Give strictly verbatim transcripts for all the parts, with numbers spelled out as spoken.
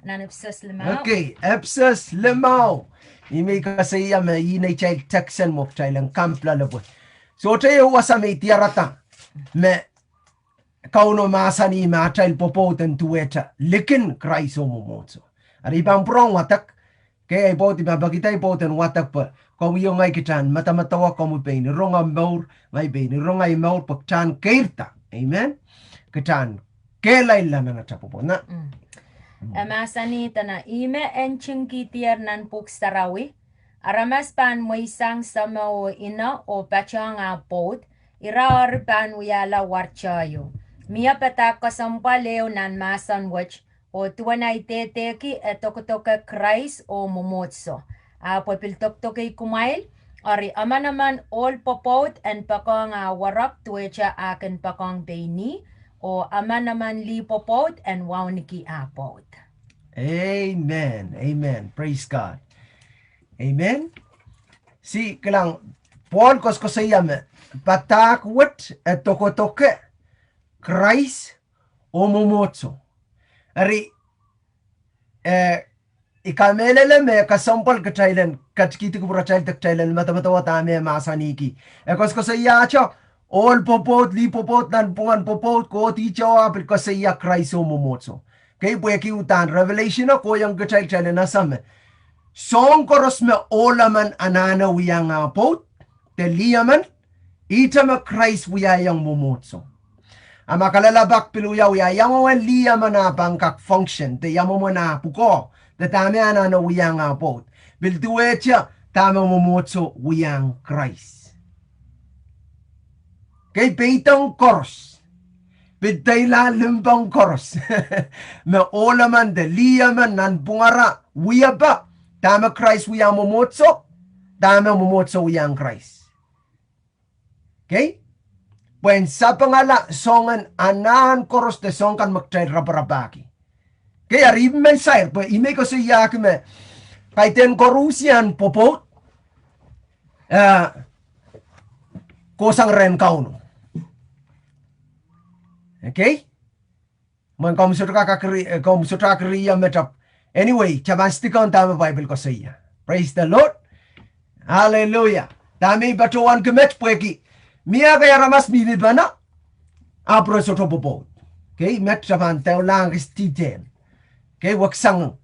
Nan Ephesus limau. Okay, Ephesus limau. Ih me I koasoia me ih neitail text en me kitail en kamp loale pwe sohte ieu wasa me I diarada me Kauno mahsanih me atail pwopwoud en duwehte likin Krais oh mwomwohdiso. Eri I pahn pwurehng wadek, okay, I pwoudo, I pahn pekihda I pwoudo en wadek pwe komwi oh ngehi kitail en medemedewe komwi pein ironge mour, ngehi pein ironge ahi mour pwe kitail en keirda. Amen. Kitail en kehlailla nan atail pwopwoud. Na. E mahsanih dene, ih me entingkidier nan Pwuhk Sarawi, aramas pahn mweisang sahmo oh ino oh patohng ah pwoud, ira eri pahn wiahla wartehio. Mie padahk kesempwal ehu nan mahsen wet, oh duwen ei dehdehki e dokedoke Krais oh mwomwohdiso. Ahpw e pil dokdokei kumwail, eri emenemen ohl pwopwoud en poakohng ah werek duwehte ah kin poakohng pein ih, oh emenemen lih pwopwoud en wauneki ah pwoud. Amen. Amen. Praise God. Amen. See, kilang, Pohl koasokoasoia me padahk wet e dokedoke Krais oh mwomwohdiso. Eri, eh, I kamehlele me kesempwal kitail en ketikihdi kupwuratail de kitail en medemedewe dahme e mahsanihki. E koasokoasoiahte ohl pwopwoud, lih pwopwoud, nanpwungen pwopwoud, kohdihte ah pil koasoia Krais oh mwomwohdiso. Okay, pwehki uhdahn Revelation e kohiong kitail, kitail en ese me soahng koaros me ohl emen anahne wiahiong ah pwoud, de lih emen, ihte me Krais wiahiong mwomwohdiso. A ma kalelapak pil wia, wia ia mwomwen lih emen ah pahn kak function, de ia mwomwen ah pwukoa, de dahme anahne wiahiong ah pwoud, pil duwehte dahme mwomwohdiso wiahiong Krais. Okay, peidong koaros, pil deila limpoak koaros me ohl emen de lih emen nanpwungara wiepe dahme Krais wiahiong mwomwohdiso, dahme mwomwohdiso wiahiong Krais. Okay? Pwehn sapengala soangen anahn koaros de soahng kan me kitail raparapahki. Okay, eri I men sair, pwe I men koasoiahki me kaidehn koaruhsie en pwopwoud, eh, kohsang rehn Kauno. Okay? Mwein komw sohte kak agree, eh, komw sohte agree ia met ahpw. Anyway, kitail pahn stick on dahme Baibel koasoia. Praise the Lord. Hallelujah. Dahme I patohwanki met pwehki mie ekei aramas mihmi pene, ahpw re sohte pwopwoud. Okay, met kitail pahn deulahng kis detail. Okay, weksang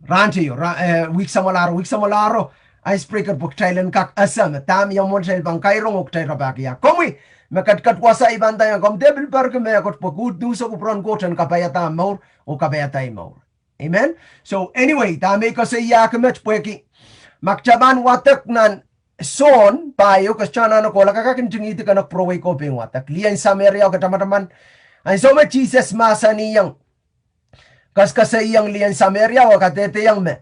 rahnteio, ra-, eh, wihk samwalahro, wihk samwalahro, icebreaker pwe kitail en kak ese me dahme ia mwomwen kitail pahn kairong oh kitail rapahki ah. Komwi me ketiket wasa, I pahn ndaiong komw dehr pil perki mehkot pwe good news o kupwuren Koht en kapaiada mour oh kapaiada mour. Amen. So anyway, dahme I koasoiahki met pwehki ma kitail pahn wadek nan Sohn pahieu, kitail anahne kohla, kak ntingihdi kak pwurowei ko pein wadek. Lien Sameria o, ke tamataman ansou me Sises mahsanihong, koasokoasoiong lien Sameria o, kadehdehiong me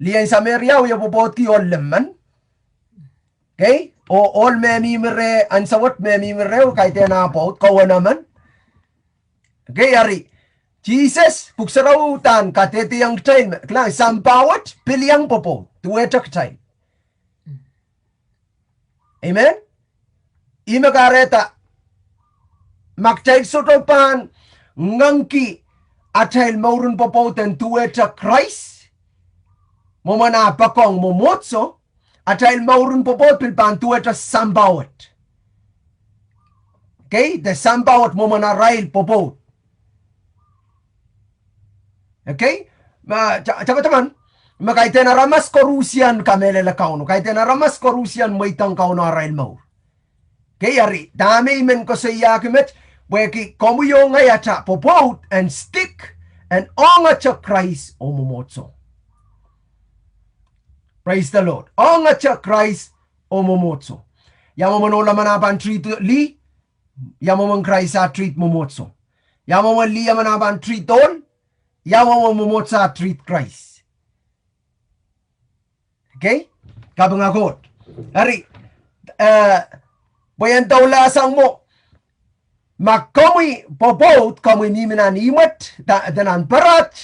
lien Sameria o e pwopwoudki ohl limmen. Okay? Oh ohl me mihmi reh, ansou wet me mihmi reh, kaidehn ah pwoud, kowe naman. Okay, eri Sises, Pwuhk Sarawi uhdahn kadehdehiong kitail me, kilang, sampah wet pil iang pwopwoud, duwehte kitail. Amen. Ih me kahrehda ma kitail sohte pahn ngangki atail mouren pwopwoud en duwehte Krais mwomwen ah poakohng mwomwohdiso, atail mouren pwopwoud pil pahn duwehte sampah wet. Okay, de sampah wet mwomwen arail pwopwoud. Okay? Ma, ta-, tamataman, ma kaidehn aramas koaruhsie en kamehlele Kauno, kaidehn aramas koaruhsie en mweidohng Kauno arail mour. Okay, eri, dahme I men koasoiahki met, pwehki komwi oh ngehi atail pwopwoud en stick, en ongete Krais oh mwomwohdiso. Praise the Lord. Ongete Krais oh mwomwohdiso. Ia mwomwen ohl emen ah pahn treat lih, ia mwomwen Krais ah treat mwomwohdiso. Ia mwomwen lih emen ah pahn treat ohl, ia mwomwen mwomwohdiso ah treat Krais. Okay? Kapinga Koht. Eri, eh, pwe en doula sang mwo, ma komwi pwopwoud, komwi mihmi nan ihmwet, da-, de nan parat.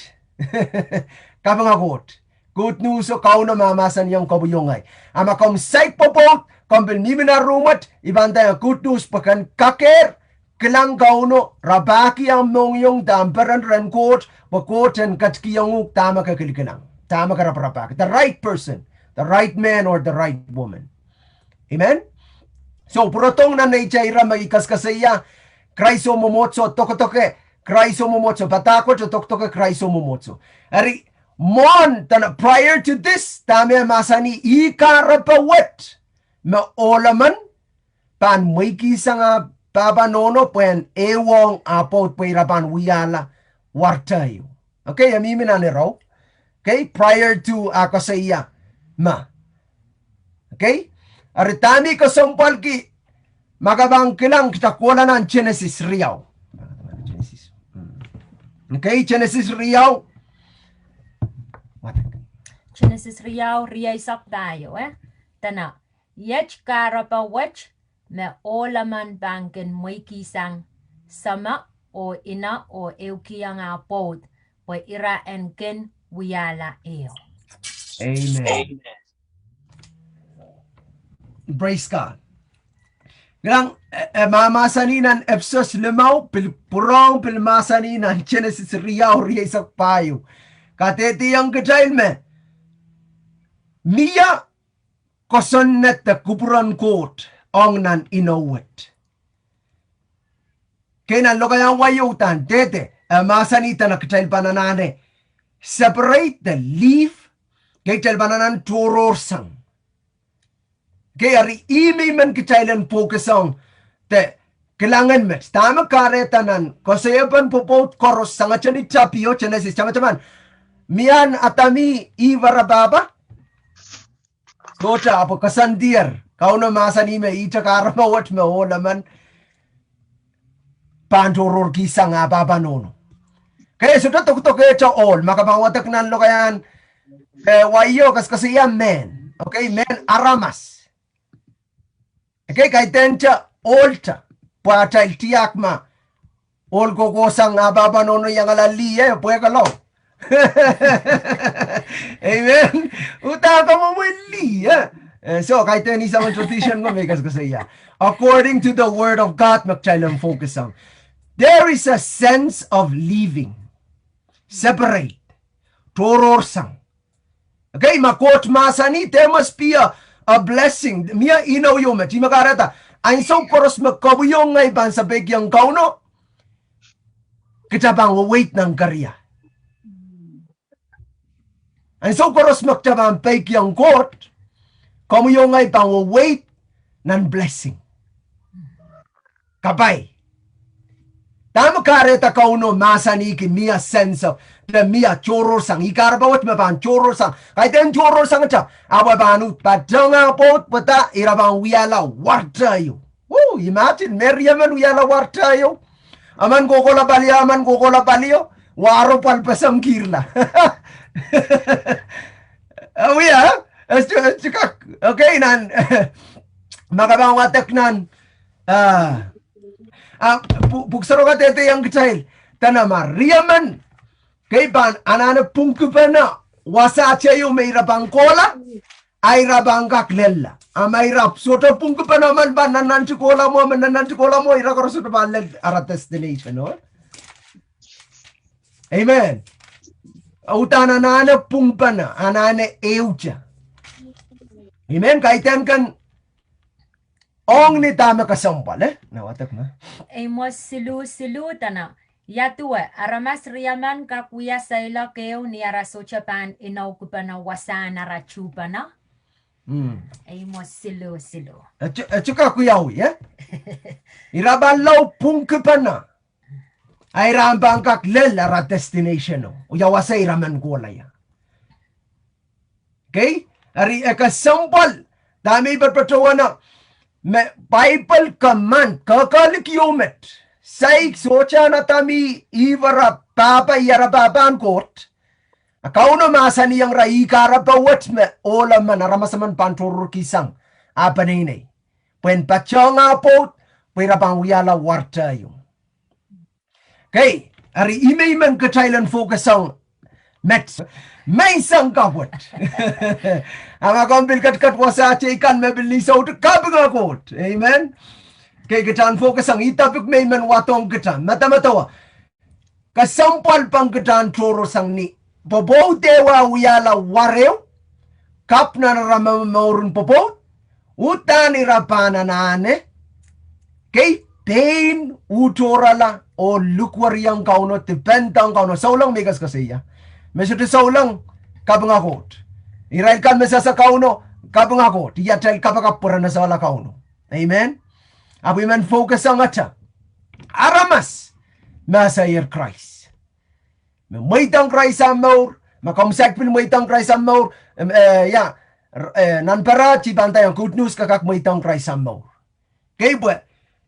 Kapinga Koht. Good news o, Kauno mahmahsanihong komwi oh ngehi. A ma komw saik pwopwoud, komw pil mihmi nan ruhmwet, I pahn ndaiong good news pwe ken kakehr, kilang Kauno, rapahki omw mohngiong, dahme peren rehn Koht, pwe Koht en ketikihong uhk dahme ke kilikilang, dahme ke raparapahki. The right person, the right man or the right woman. Amen. So, pwurodohng nan neitail ire me I kaskasaia, Krais oh mwomwohdiso, dokedoke Krais oh mwomwohdiso, padahk wet oh dokedoke Krais oh mwomwohdiso. Eri, mwohn, dene, prior to this, dahme e mahsanih, ih kahrepe wet me ohl emen pahn mweikihsang ah pahpa nohno pwehn ehuong ah pwoud pwe ira pahn wiahla warta ieu. Okay, e mihmi nan irou. Okay, prior to ah koasoia me. Okay, eri dahme kesempwalki, ma ke pahn kilang, kita kohla nan Genesis riau. Okay, Genesis riau. Genesis riau, rieisek pahieu, eh? Dene, iet kahrepe wet me ohl emen pahn kin mweikihsang, seme oh ine oh ehukihong ah pwoud, pwe ira en kin wiahla ehu. Amen. Praise God. Kilang, e, e mahmahsanih nan Episos limau, pil pwurehng pil mahsanih nan Genesis riau, rieisek pahieu. Kadehdehiong kitail me mie kosonned de kupwuren Koht ong nan inou wet. Okay, nan lokaiahn wai ieu, uhdahn dehde, e mahsanih dene kitail pahn anahne separate de leave, okay, kitail pahn anahne tohrohrsang. Okay, eri ih me I men kitail en focus ong de kilangen met. Dahme kahrehda nan koasoiepen pwopwoud koaros, sangete ni tapio, Genesis, tamataman, mie Adam, Ihp ara pahpa? Sohte, ahpw koasoandier, Kauno mahsanih me ihte kahrepe wet me ohl emen pahn tohrohrkihsang ah pahpa nohno. Okay, sohte dokedokehte ohl, ma ke pahn wadek nan lokaiahn, eh, wai ieu, kaskasaia mehn. Okay, mehn aramas. Okay, kaidehn te ohlte, pwe atail tiahk ma ohl kohkohsang ah pahpa nohno iangala lih, eh, pwehki lo. Amen. Uhdahn kamwomwe lih, eh? Eh, so, kaidehn ih soangen tradition ko me I kaskasaia. According to the word of God, me kitail en focus ong. There is a sense of leaving. Separate. Tohrohrsang. Okay, ma Koht mahsanih, there must be a, a blessing. Mie inou ieu me, ih me kahrehda, ansou koaros me komwi oh ngehi pahn sapeikiong Kauno, kita pahn weweid nan keria. Ansou koaros me kita pahn peikiong Koht, komwi oh ngehi pahn weweid nan blessing. Kapai. Dahme kahrehda Kauno mahsanihki mie sense of, de mie tohrohrsang, ih kahrepe wet me pahn tohrohrsang. Kaidehn tohrohrsang te, ahpw e pahn uhd patehng ah pwoud pwe dah, ira pahn wiahla warta ieu. Woo, imagine, me riemen wiahla warta ieu. Emen kohkohla palio, emen kohkohla palio, wahro pwal pesemkihla. Wia, e sohte, e sohte kak, okay, nan, ma ke pahn wadek nan, ah, ah, pw-, pwuhk sarawio kadehdehiong kitail, dene ma riemen, okay, pahn anahne pwungkipene wasa ieu me ira pahn kohla, a ira pahn kak lella. A ma ira sohte pwungkipene, emen pahn nannanti kohla mwo, emen nannanti kohla mwo, ira koaros sohte pahn lel ara destination, oh. Amen. Uhdahn anahne pwungpene, anahne ehute. Amen. Kaidehn kan ong ni dahme kesempwal, eh? Na wadek me. Eimwo siluh siluh dene, ia duwe, aramas riemen kak wia seiloak ehu ni ara sohte pahn inoukipene wasahn ara tuhpene? Mm. Eimwo siluh siluh. E sohte, e sohte kak wiawi, eh? Ira pahn lao pwungkipene. A ira pahn kak lel ara destination o. Ia wasa ira men kohla ia. Okay? Eri e kesempwal, dahme I patohwan, me Bible command, kehkehlik ieu met. Saik sohte nan Adam, Ihp ara pahpa, ih ara pahpahn Koht. A Kauno mahsanihong ira ih kahrepe wet me ohl emen, aramas emen pahn tohrohrkihsang ah peneinei. Pwehn patehng ah pwoud, pwe ira pahn wiahla warta ieu. Okay, eri ih me I men kitail en focus ong met. Menseng kapwet. A ma komw pil ketiket wasa teikan me pil ni soutik, kaping Koht. Amen. Kei, kitail en focus sang ih topic me I men wadohng kitail. Madamadau, kesempwal pahn kitail en tohrohrsang ni pwopwoud ehu wiahla warehu, kapw nan ara mour en pwopwoud, uhdahn ira pahn anahne, kei, pein uhtohrala oh likwerihong Kauno, depend ong Kauno. Souleng me I koasokoasoia. Me sohte souleng, kapinga Koht. Irail kan me sehse Kauno, kapinga Koht. Ih atail kapakap pwe re esehla Kauno. Amen. Ahpw I men focus ong ata aramas me eseier Krais. Me mweidohng Krais ah mour, me komw saik pil mweidohng Krais ah mour, em, eh, ia, r-, eh, nan pahrek I pahn ndaiong good news, ke kak mweidohng Krais ah mour. Kei, pwe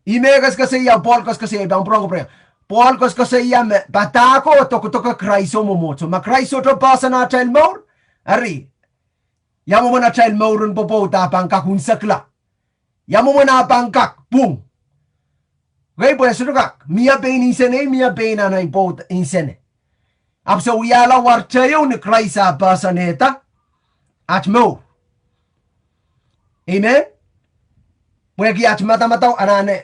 ih me koasokoasoia, Pohl koasokoasoia, I pahn pwurehng kupwure. Pohl koasokoasoia me padahko dokedoke Krais oh mwomwohdiso. Ma Krais sohte poahsoan atail mour, eri ia mwomwen atail mour en pwopwoud ah pahn kak unsekla? Ia mwomwen ah pahn kak pwung? Kei, pwe sohte kak. Mie pein insene, mie pein ahneki pwoud insene. Ahpw se wiahla warehu ni Krais ah poahsoanehda at mour. Amen. Pwehki at madamadau anahne.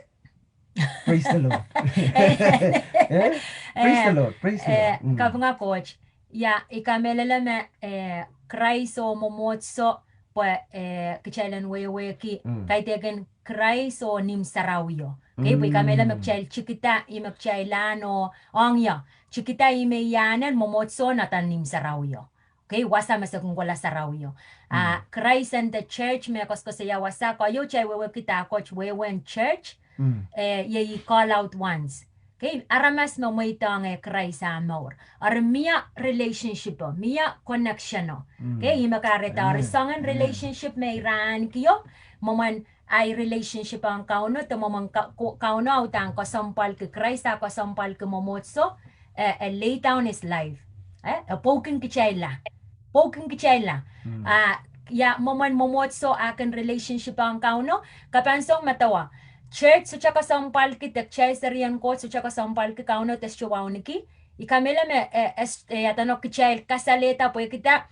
Praise the Lord. Eh? Praise the Lord. Praise the Lord. Kapinga Koht. Ia, I kamehlele me, eh, Krais oh mwomwohdiso, pwe, eh, kitail en wehwehki kaidehkin Krais oh Neem Sarawio. Kei, pwe I kamehlele me kitail tikida ih me kitail ahn oh ong ie. Tikida ih me I ahnen, mwomwohdiso, nohda Neem Sarawio. Kei, wasa me se kin kohla sarawio. Ah, Christ and the church me koasokoasoia wasa, keieu kitail wehwehki dahkot wehwehn church, eh, iei call out ones. Kei, aramas me mweidohng eh Krais ah mour. Eri mie relationship o, mie connection o. Kei, ih me kahrehda eri soangen relationship me ira ahnekio, mwomwen ahi relationship ong Kauno, de mwomwen Ka-, Ko-, Kauno ah uhdahn kesempwalki, Krais ah kesempwalki mwomwohdiso, eh, eh, lay down his life. Eh, eh, pwoukin kitailla. Pwoukin kitailla. Ah, ia mwomwen mwomwohdiso ah kin relationship ong Kauno, ke pahn song madawa. Church sohte kesempwalki, de kitail serien Koht sohte kesempwalki Kauno de sohte wauneki. I kamehlele me, eh, eh, adeno kitail kasalehda pwehkida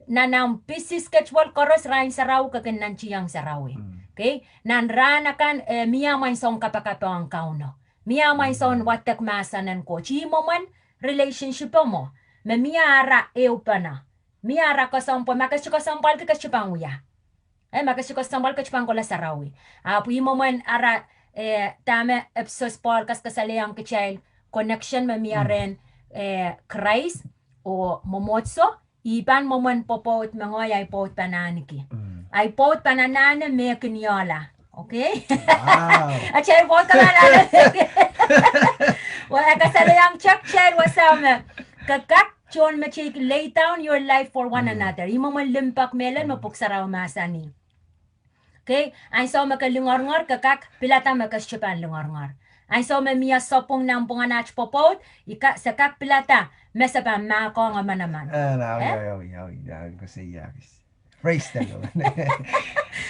nan ahmw busy schedule koaros rahn sarawi ke kin nantihong sarawi. Kei, nan rahn akan, eh, mie ahmw ansou kapakap ong Kauno. Mie ahmw ansou wadek mahsen en Koht. Ih mwomwen relationship o mwo. Me mie ara ehupene. Mie ara kesempwal, ma ke sohte kesempwalki ke sohte pahn wia. Eh, ma ke sohte kesempwalki ke sohte pahn kohla sarawi. Ahpw ih mwomwen ara, eh, dahme Episos Pohl kaskasalehiong kitail connection me mie rehn, eh, Krais oh mwomwohdiso, ih pahn mwomwen pwopwoud me ngehi ahi pwoud pahn ahneki. Ahi pwoud pahn anahne me kin iehla. Okay? Atail pwoud pahn anahne me kin. Well, e kasalehiong kitail wasa me ke kak tohnmeteiki, lay down your life for one another. Ih mwomwen limpoak mehlel me Pwuhk Sarawi mahsanih. Kei, ansou me ke lingorngor, ke kak pilada me ke sohte pahn lingorngor. Ansou me mie sapwung nanpwungen aht pwopwoud, I ka-, se kak pilada me se pahn mahkohng manaman. Praise the Lord.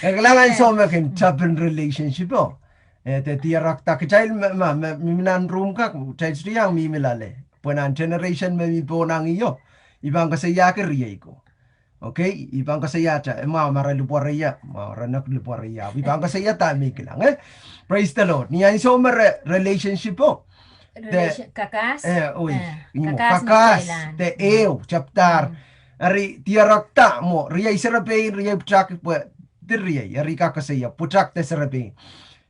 Ke kilang ansou me kin topin relationship o. Eh, de dierekda kitail me, me, me, mihmi nan room kak, kitail sohte iang mihmi loale. Pwe nan generation me mi pohnangih o, I pahn koasoiahki riei ko. Okay, I pahn koasoiahte, eh, mwahu ma re lipwareia, mwahu re nek lipwareia. I pahn koasoia dahme I kilang, eh. Praise the Lord. Ni ansou me re relationship o. De, relation-, kakas? Eh, oi, eh, imo, kakas, kakas, de ehu, chapter. Eri dierekda mwo, riei serepein, riei pwutak, pwe, de riei, eri kak koasoia, pwutak de serepein.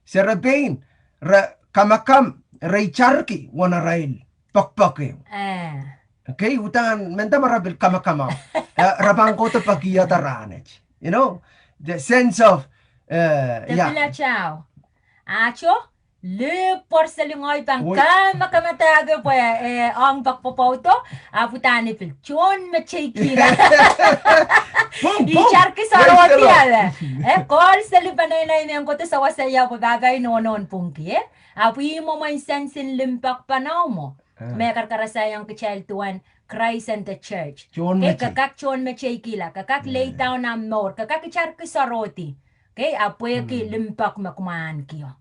Serepein, re kamakam, re itarki, wen arail pokpok ehu. Eh. Okay, uhdahn, mendahte ma re pil kamakamah. Eh, re pahn kohdo peki ieu de rahnwet. You know, the sense of, eh, de ia. Pil atail. Ahto, lipwor seli ngehi pahn kamakamadahki pwe, eh, ong pek pwopwoudo, ahpw uhdahn I pil tohnmeteikihla. Pwung, pwung. Itarki Sarawio. Praise the Lord. Eh, kohl seli peneinei me kohdo sawaseia pwe pahpa I nohnohn pwungki, eh. Ahpw ih mwomwen sense en limpoak pahn mwo. Ah. Me karakarasaiong kitail duwen Christ and the church. Tohnmetei. Ke, ke kak tohnmeteikihla, ke kak lay down ahmw mour, ke kak itarki Sarawio. Kei, ahpw pwehki limpoak me kumwail ahnekio.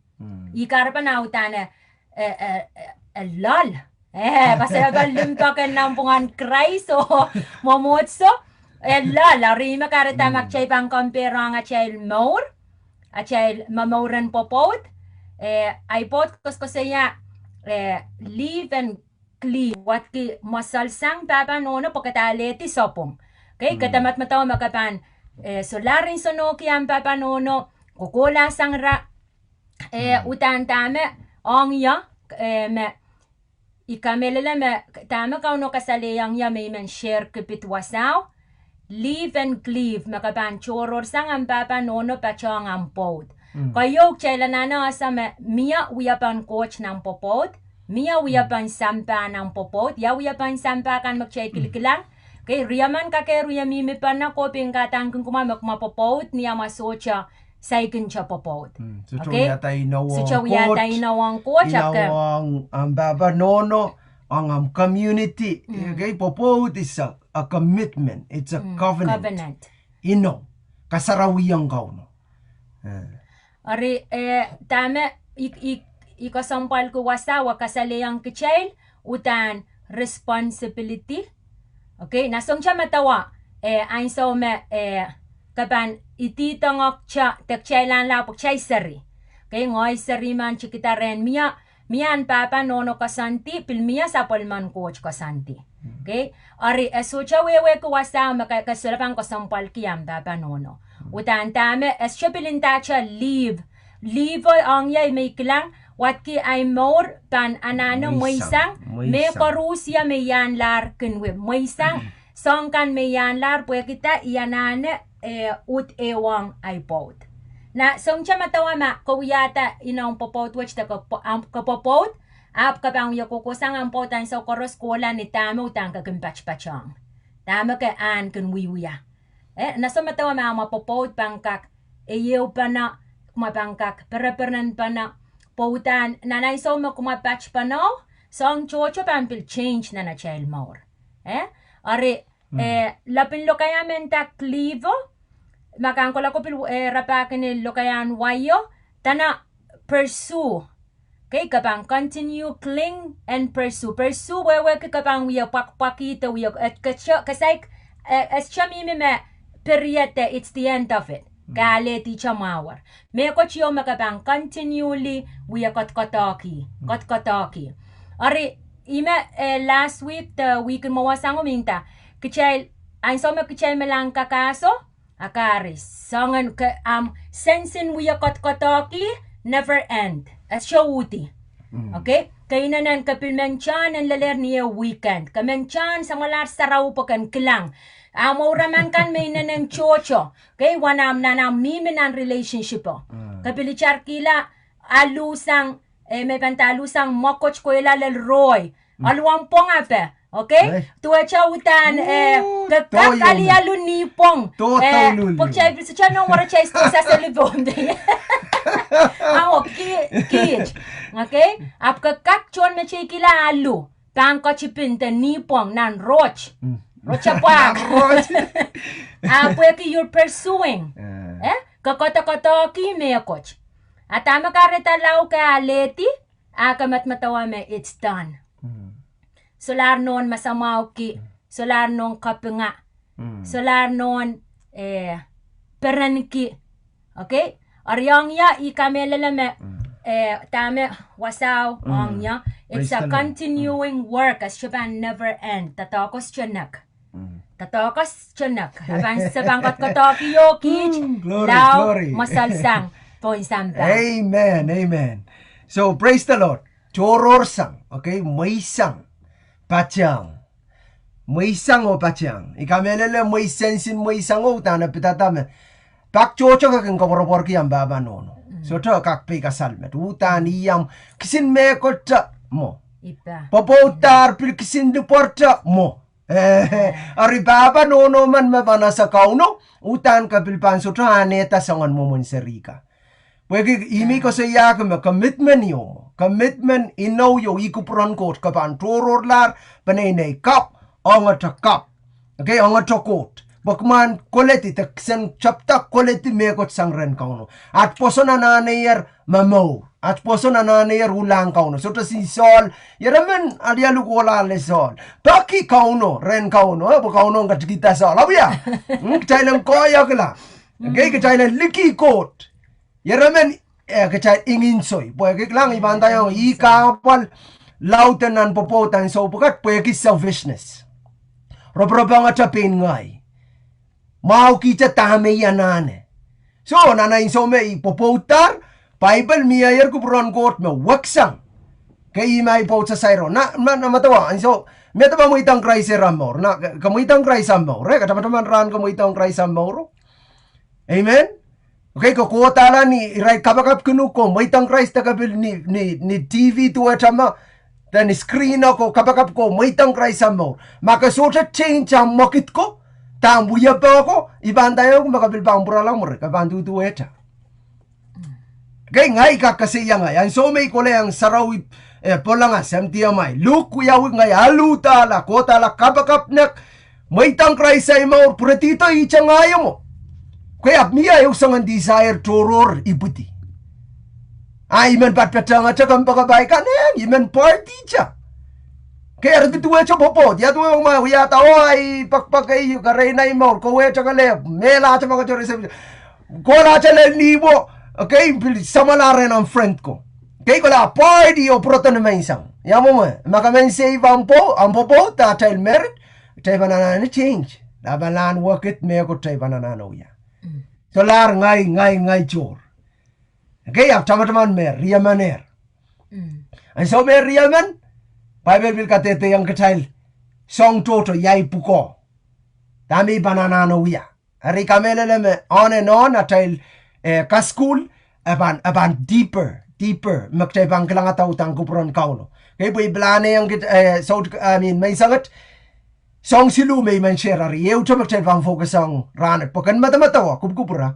Ih kahrepen uhdahn e, e, e, e loal. Eh, kasalehda limpoak en nanpwungen Krais oh mwomwohdiso. E loal, eri me kahrehda ma kitail pahn compare ong atail mour, atail momour en pwopwoud, Eh, ahi pwoud koasoakoasoia, eh, live and cleave, wadki mwoselsang pahpa nohno pwe ke alehdi sapwung. Okay, ke dehr medemedewe me ke pahn, eh, solahr nsenohki ahmw pahpa nohno, kokohla sang ira, eh, uhdahn dahme, ong ie, eh, me I kamehlele me dahme Kauno kasalehiong ie me I men share kipit wasao, live and cleave, me ke pahn tohrohrsang ahmw pahpa nohno patohng ahmw pwoud. Keieu kitail anahne ese me mie wiepen Koht nan pwopwoud, mie wiepen sampah nan pwopwoud, ia wiepen sampah kan me kitail kilikilang. Okay, riemen kak wie mihmi pene, koping kadahngkin kumwa me kumwa pwopwoud ni amwa sohte saikinte pwopwoud. Mm, sohte wiahda inou ong Koht, ong ahmw pahpa nohno, ong ahmw community. Okay, pwopwoud is a, a commitment, it's a covenant. Inou, kasarawiong Kauno. Eh. Eri, eh, dahme I, I, I kesempwalki wasao kasalehiong kitail, uhdahn responsibility. Okay, na sohte medewe, eh, ansou me, eh, ke pahn ididongohkte de kitail anahne pwe kitail seri. Okay, ngehi seri men tikida rehn mie, mie ahn pahpa nohno koasoandi, pil mie sapwellimen Koht koasoandi. Okay, eri e sohte wehwehki wasao me ke, ke solahr pahn kesempwalki ahmw pahpa nohno. Uhdahn dahme, e sohte pil ndahte leave, leave o ong ie me I kilang, wadki ahi mour pahn anahne mweisang, mehkoaros me I ahnlahr kin wia, mweisang, soahng kan me I ahnlahr pwehki dah I anahne, eh, uhd ehuong ahi pwoud. Na sohte medewe ma ke wiahda inou pwopwoud wet de ke pwo-, ahmw, ke pwopwoud, ahpw ke pahn wie kohkohsang ahmw pwoud ansou koaros kohla ni dahme uhdahn ke kin patpatohng, dahme ke ahn kin wiewia. Eh, na sohte medewe ma amwa pwopwoud pahn kak ehuehu pene, kumwa pahn kak pereperen pene, pwe uhdahn nan ansou me kumwa patpene, soahng tohto pahn pil change nan atail mour. Eh, eri, eh, lepin lokaia me nda cleave o, ma ke kak kohla ko pil, eh, rapahki ni lokaiahn wai o, dene pursue. Okay, ke pahn continue, cling and pursue. Pursue wehwehki ke pahn wie pwakpwakihda wie, eh, ke soh-, ke saik, eh, e sohte mihmi me period, eh, it's the end of it. Ke alehdi te mwahu. Mehkot ieu me ke pahn continually wie koadokoadoahki, koadokoadoahki. Eri, ih me, eh, last week de wihk en mwowe sang o me nda, kitail, ansou me kitail me lahng kakahso, a kahrehda soangen ke, ahmw sense en wie koadokoadoahki never end. E sohte uhdi. Okay? Ke inenen ke pil men tohn en lelehr ni eh weekend. Ke men tohn samwalahr sarawi pwe ken kilang. Ahmw ouraman kan me inenen tohto. Okay? Wen ahmw nan ahmw mihmi nan relationship o. Ke pil itarkihla alusang, eh, me pahn nda alusang mwekid kohla lel rohi. Aluwen pwong ape. Okay? Duwehte uhdahn, eh, ke kak alialu nipwong. Eh, pwe kitail pil sohte nohn were kitail sehse lipwohn de. Ahmw ki-, kiht. Okay? Ahpw ke kak tohn meteikihla alu. Pahn ketipin de nipwong nan roht. Roht pwak. Ahpw pwehki you're pursuing. Eh? Ke koadokoadoahki mehkot. A dahme kahrehda lao ke alehdi, a ke medemedewe me it's done. Solahr nohn masamwahuki, solahr nohn kapinga, solahr nohn, eh, perenki. Okay? Eri ong ie I kamehlele me, eh, dahme wasao ong ie, it's a continuing work, e sohte pahn never end. Doadoahk o sohte nek. Doadoahk o sohte nek. E pahn, se pahn koadokoadoahki oh kiht, lao, mwoselsang pohn sampah. Amen, amen. So, praise the Lord. Tohrohrsang, okay, mweisang, patohng. Mweisang oh patohng. I kamehlele mweis-, sense en mweisang o uhdahn pidada me pak tohto ke kin koapworopworki ahmw pahpa nohno. Sohte kak peikasal met. Uhdahn ih ahmw kisin mehkote mwo. Pwopwoudahr pil kisin lipwoate mwo. Eri pahpa nohno men me pahn ese Kauno, uhdahn ke pil pahn sohte ahnehda soangen mwomwen seri ka. Pwehki ih me I koasoiahki me commitment ieu mwo. Commitment inou ieu ih kupwuren Koht ke pahn tohrohrlahr peneinei kapw, ongete kapw. Okay, ongete Koht. Pwe kumwa en koledi de kisen tepda koledi mehkot sang rehn Kauno. At pwoson anahnehier momour. At pwoson anahnehier ulahng Kauno. Sohte sih Sohl, ieremen alialu kohla ale Sohl. Peki Kauno, rehn Kauno, eh, pwe Kauno en ketikihda Sohl. Awia, kitail en koahiekla. Okay, kitail en likih Koht. Ieremen eh, kitail ngihn soai. Pwehki kilang I pahn ndaiong ih kahpwal laud en nan pwopwoud ansou pwukat pwehki selfishness. Roporop ong atail pein ngehi. Mwahuki te dahme I anahne. So, nan ansou me I pwopwoudar, Paipel mieier kupwuren Koht me weksang. Kei, I ma I pwoudo sairo. Na, na, na medewe, ansou, me dahme mweidohng Krais ira mour. Na, ke, ke mweidohng Krais ahmw mour. Eh, ke tamataman rahn ke mweidohng Krais ahmw mour. Amen. Okay, ke kohdahla ni irail kapakap kin uhk ko mweidohng Krais de ke pil ni, ni, ni T V duwehte ma, de ni screen o ko kapakap ko mweidohng Krais ahmw mour. Ma ke sohte change ahmw mwekid ko, dahmw wiepe ko, I pahn ndaiong me ke pil pahn pwurala mwuri, ke pahn duduwehte. Kei ngehi kak koasoia ngehi, ansou me I kohla ong sarawi, eh, polangas, M D M I. Luhk wiawi ngehi aluhdahla, kohdahla kapakap nek, mweidohng Krais ahi mour, pwuredihdo ihte ngehi mwo. Kei ahpw mie ehu soangen desire tohrohr ipwidi. Ah, I men patpatehngete kompoakepahi kan, eh, I men party te. Kei eri duduwehte pwopwoud, ia duwe ma wiahda oh ahi pekpek ehu, kahrehda ahi mour, kowehte kelehpw, mehlahte pahn katohre se, kohlahte lel nihmwo, kei pil samwala rehn ahmw friend ko. Kei kohla party oh pwurodo ni menseng. Ia mwomwe, ma ke men save ahmw pwo, ahmw pwopwoud, atail merit, kitail pahn anahne change. Lapalahn wekid mehkot kitail pahn anahne wia. Solahr ngehi, ngehi, ngehi tohr. Kei ahpw tamataman me riemenehr. Ansou me riemen, Paipel pil kadehdehiong kitail soahng tohto, ia I pwukoa. Dahme I pahn anahne wia. Eri kamehlele me on and on atail, eh, kasukuhl, e pahn, e pahn deeper, deeper, me kitail pahn kilangada udahn kupwuren Kauno. Kei pwe I pil anahne ong kit, eh, sout, I mean, menseng et, soahng siluh me I men share eri, ehute me kitail pahn focus ong rahnwet, pwe ken medemedewe, kupwukupwure.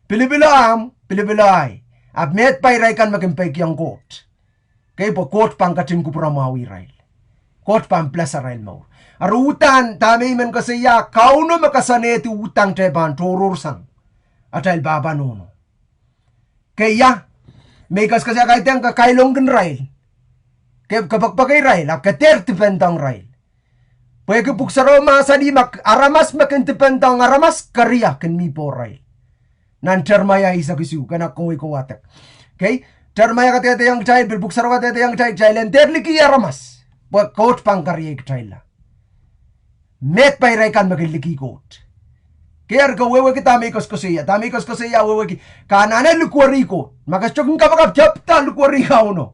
Pilipilo ahmw, pilipilo ahi. Ahpw met pai irail kan me kin peikiong Koht. Kei pwe Koht pahn ketin kupwuramwahu irail. Koht pahn bless arail mour. Eri udahn dahme I men koasoia, Kauno me koasoanehdi udahn kitail pahn tohrohr sang atail pahpa nohno. Kei ia, me I koasokoasoia kaidehn ke kailongkin irail. Ke, ke pekipeki irail, ahpw ke dehr depend ong irail. Pwehki pwuhk sarawio mahsanih me aramas me kin depend ong aramas, keria kin mi pohrail. Nan Seremaia eisek isuh, kena kohwei ko wadek. Kei, Seremaia kadehdehiong kitail, pil pwuhk sarawio kadehdehiong kitail, kitail en dehr liki aramas. Pwe Koht pahn keriei kitailla. Met pai irail kan me kin liki Koht. Kei eri ke wehwehki dahme I koasokoasoia, dahme I koasokoasoia wehwehki. Ke anahne likwerih Koht. Ma ke sohte kin kapakap, tepda likwerih Kauno.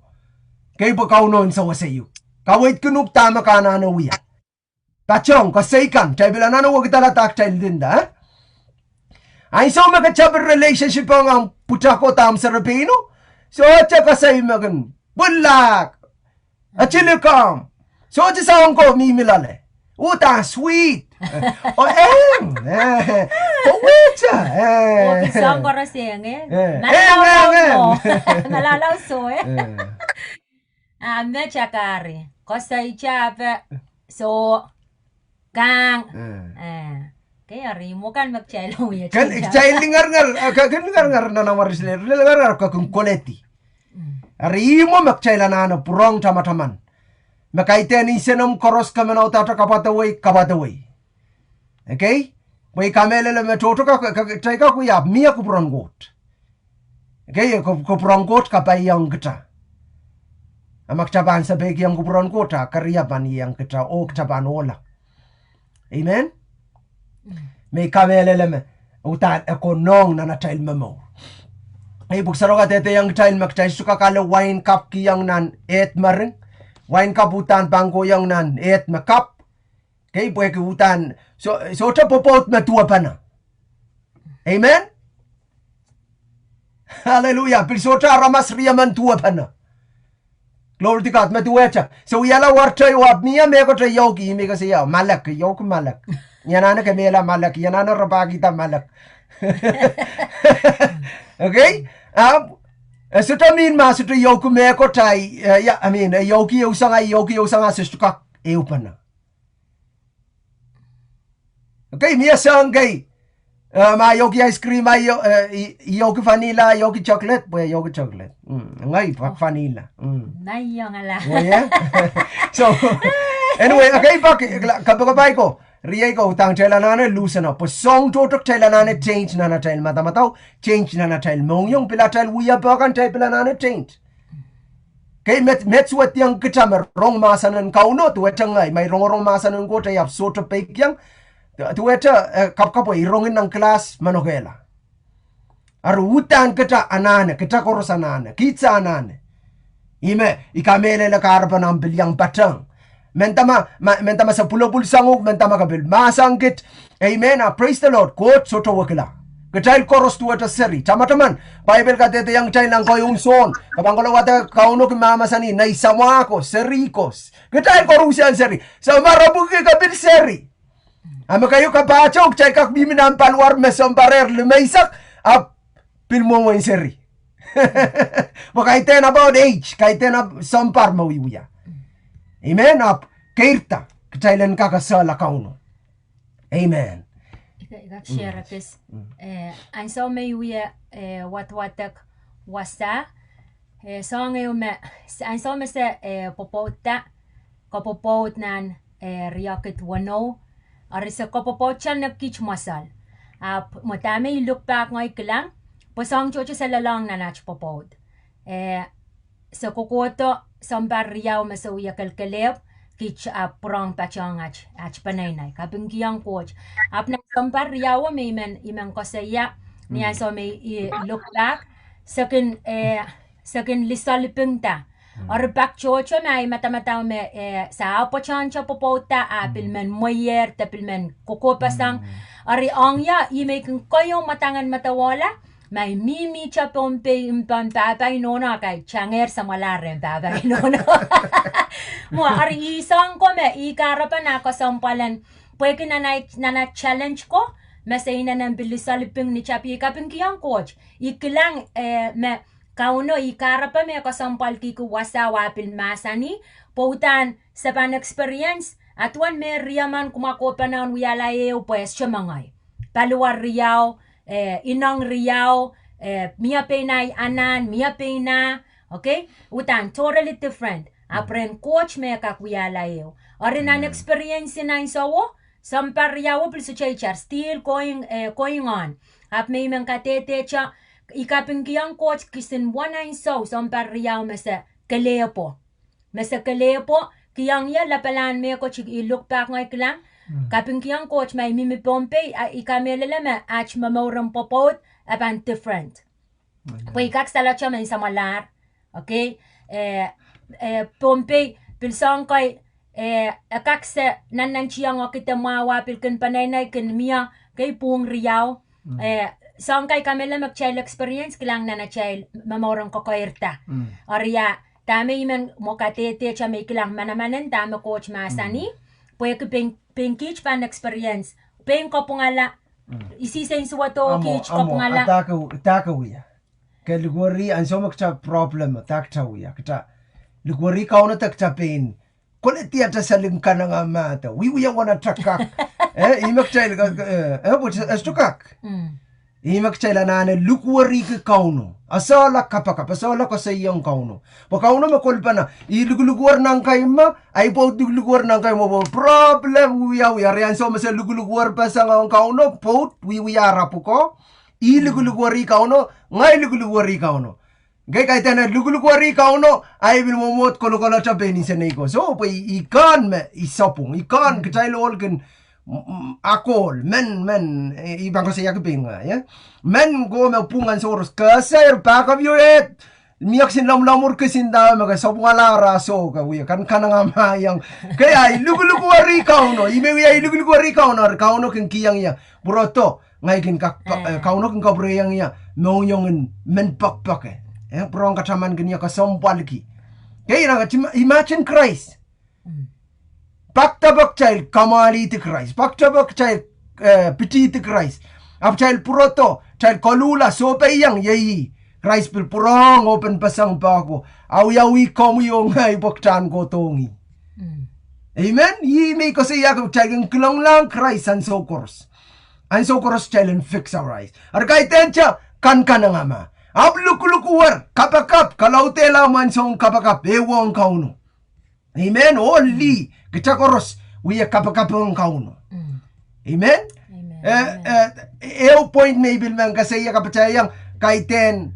Kei pwe Kauno en sewese uhk. Kaweidkin uhk dahme ke anahne wia. Patehng koasoi kan, kitail pil anahne wekidala dahme kitail linda, eh? Ansou me ke tepin relationship ong ahmw pwutako de ahmw serepeino, sohte koasoi me kin pwillahk, e tilikamw, sohte soahng ko mihmi loale. Udahn sweet. Oh, eng, eh, oh, wehte, eh. Oh, pil soahng koaros eng, eh? Eh, eng, eng, eng. Malaulau so, eh? Eh. Ah, met akari. Koasoi tape, so, kang. Eh. Eh. Kei eri mwo kan me kitail ong ie. Ken kitail lingeringehr, eh, ke, ken lingeringehr nan amwail ris lel, lingeringehr ke kin koledi. Eri mwo me kitail anahne pwurehng tamataman. Me kaidehn insenomw koaros kamanaudahte kapwadewei, kapwadewei. Okay? Pwe I kamehlele me tohto ka, ka, ka, kitail kak wia mie kupwuren Koht. Okay, kup-, kupwuren Koht kapaiong kita. A ma kita pahn sapeikiong kupwuren Koht, a keria pahn ieiang kita, oh kita pahn ohla. Amen? Me I kamehlele me udahn e konehng nan atail momour. Ei, pwuhk sarawio kadehdehiong kitail me kitail sohte kak ale wain kap kihong nan eht mering. Wain kap udahn pahn kohiong nan eht me kap. Kei pwehki udahn, so, sohte pwopwoud me duwepene. Amen? Hallelujah. Pil sohte aramas riemen duwepene. Glory to God, me duwehte. So wiahla wartei oh ahpw mie mehkot e yoke, I men koasoia, malek, yoke malek. I anahne kemehla malek, I anahne rapahkihda malek. Okay? Ahpw, e sohte mihmi ma sohte yoke mehkot ahi, eh, ia, I mean, e yoke ehu sang ahi, yoke ehu sang ahi, sohte kak ehupene. Okay, mie soahng kei. Eh, ma yoke ice cream, a yo-, eh, i-, yoke vanilla, yoke chocolate, pwe yoke chocolate. Mm, ngehi va-, vanilla. Mm. Naiongala. Oh, yeah? So, anyway, okay, pak, kapakapai ko. Riei ko, udahn kitail anahne luhseno, pwe soahng tohto kitail anahne change nan atail madamadau, change nan atail mohngiong, pil atail wiepe kan kitail pil anahne change. Kei, met, met suwediong kita me rong mahsen en Kauno, duwehte ngehi, ma I rongorong mahsen en Koht, I ahpw sohte peikiong, duwehte, eh, kapwkapwei, I rong nan class manokehla. Eri udahn kita anahne, kita koaros anahne, kita anahne. Ih me I kamehlele kahrepen ahmw pil iang patehng. Mendahte ma, ma, mendahte ma se pwulopwul sang uhk, mendahte ma ke pil mahsang kit. Amen, ah, praise the Lord. Koht sohte wekila. Kitail koaros duwehte seri. Tamataman, Baibel kadehdehiong kitail nan keieun Sohn, ke pahn kohla wadek, Kauno kin mahmahsanih, nei samwa ko, seri ko. Kitail koaros en seri. Sounpar epwiki ke pil seri. A me keieu ke pahtou, kitail kak mihmi nan paliwar me sounparehr limeisek, ahpw pil mwomwen seri. Pwe kaidehn about age, kaidehn sounpar me wiewia. Amen, ahpw keirda, kitail en kak esehla Kauno. Amen. I kak share kis, eh, ansou me I wie, eh, wadwadek wasa, eh, soahng ehu me, ansou me se, eh, pwopwoudda, kopwopwoud nan, eh, riekid weneu, eri se kopwopwoud sang nan kiht mwosol. Ahpw mwo dahme I look back ngehi kilang, pwe soahng tohto se lelohng nan aht pwopwoud. Eh, se kohkohdo sounpar riau me se wie kelekelehpw, kiht ahpw pwurehng patehng aht, aht peneinei, kapingkihong Koht. Ahpw nan sounpar riau me I men, I men koasoia, ni ansou me I look back, se kin, eh, se kin lisoalipingda. Eri pak tohto me ahi madamadau me, eh, se ahpw patohwan pwopwoudda, a pil men mweier de pil men kohkohpeseng. Eri ong ie, ih me I kin keieu mwadang en medewehdahla, ma I mihmihte Pohnpei, I pahn pahpa inohno, a kaidehn tangehr samwalahr rehn pahpa inohno. Mwo, eri ih soahng ko me I kahrepen ah kesempwal en, pwehki nan ahi, nan ahi challenge ko, me se inenen pil lisoaliping ni tapio, I kapingkihong Koht. I kilang, eh, me Kauno, I kahrepe me kesempwalkihki wasa wa pil mahsanih, pwe udahn se pahn experience, a duwen me riemen kumwa kohpene en wiahla ehu pwe e sohte mengei. Paliwar riau, eh, ineng riau, eh, mie pein ahi anahn, mie pein ah, okay? Udahn totally different. Ahpw rehn Koht me kak wiahla ehu. Eri nan experience nan sowo, sounpar riau pil sohte itar, still going, eh, going on. Ahpw me I men kadehdehte, I kapingkihong Koht kisin wasa nan sowo, sounpar riau me se kelehpw. Me se kelehpw, kihong ie lapalahn mehkot, I look back ngehi kilang, kapingkihong Koht ma I mihmi Pohnpei, a I kamehlele me aht momouren pwopwoud e pahn different. Pwe I kak salehte mehn samwalahr, okay? Eh, eh, Pohnpei, pil soahng kei, eh, e kak se nannantihong kihda mwahu, pil kin peneinei kin mie, kei pwung riau, eh, soahng kei I kamehlele me kitail experience kilang nan atail momouren kokoirda. Eri a, dahme I men mwo kadehdehte me I kilang manamanen dahme Koht mahsanih, pwehki pein, pein kiht pahn experience, pein kapwungala, isihsen suwedo kiht kapwungala. Dahke wia. Ke likwerih ansou me kita problem, dahkte wia. Kita likwerih Kauno de kita pein koledi atail seli kanengamah de wiewia wen atail kak. Eh, ih me kitail, eh, eh, pwe e sohte kak. Ih me kitail anahne likwerihki Kauno. Esehla kapakap, esehla koasoiong Kauno. Pwe Kauno me kolpene, I lukulukwer nan kei me, ahi pwoud lukulukwer nan kei me pwoud. Problem wiawi, eri ansou me se lukulukwerpeseng ong Kauno, pwoud wiewia ara pwukoa. I lukulukwerih Kauno, ngehi lukulukwerih Kauno. Ngehi kaidehn lukulukwerih Kauno, ahi pil mwomwohd kolokolete pein insenei ko. Soh, pwe I, I kehn me, I sapwung, I kehn kitail ohl kin, mm, mm, akohl, men, men, eh, I pahn koasoiahki pein ngehi, eh. Men ko me pwung ansou koaros, ke ese, pahkapioet, mie kisin lomwlomwur kisin dahme ke sapwungala ara soh ke wie kan kanengamah iang. Kei ahi lukulukwerih Kauno, ih me wia ahi lukulukwerih Kauno, eri Kauno kin kihong ie pwurodo, ngehi kin kak, eh, Kauno kin kapwurehiong ie mohngiong en men pekpeke. Eh, pwurehng katamankin ie kesempwalki. Kei, imagine Krais. Pak depe kitail kamwahlihdi Krais, pak depe kitail, eh, pitihdi Krais, ahpw kitail pwurodo, kitail koluhla, sohpeiong ie, Krais pil pwurehng openpeseng pahko, awiawi komwi oh ngehi pwe kitail en kohdohng ih. Amen. Ih me I koasoiahki, kitail kin kilenglahng Krais ansou koaros. Ansou koaros kitail en fix our eyes. Eri kaidehn kitail kankanengamah. Ahpw lukulukwer, kapakap, kalaudehla mwahnsoun kapakap, ehuong Kauno. Amen. Oh lih, kita koaros wie kapakap ong Kauno. Amen. Amen. Eh, eh, ehu point me I pil men koasoia kapatahiong, kaidehn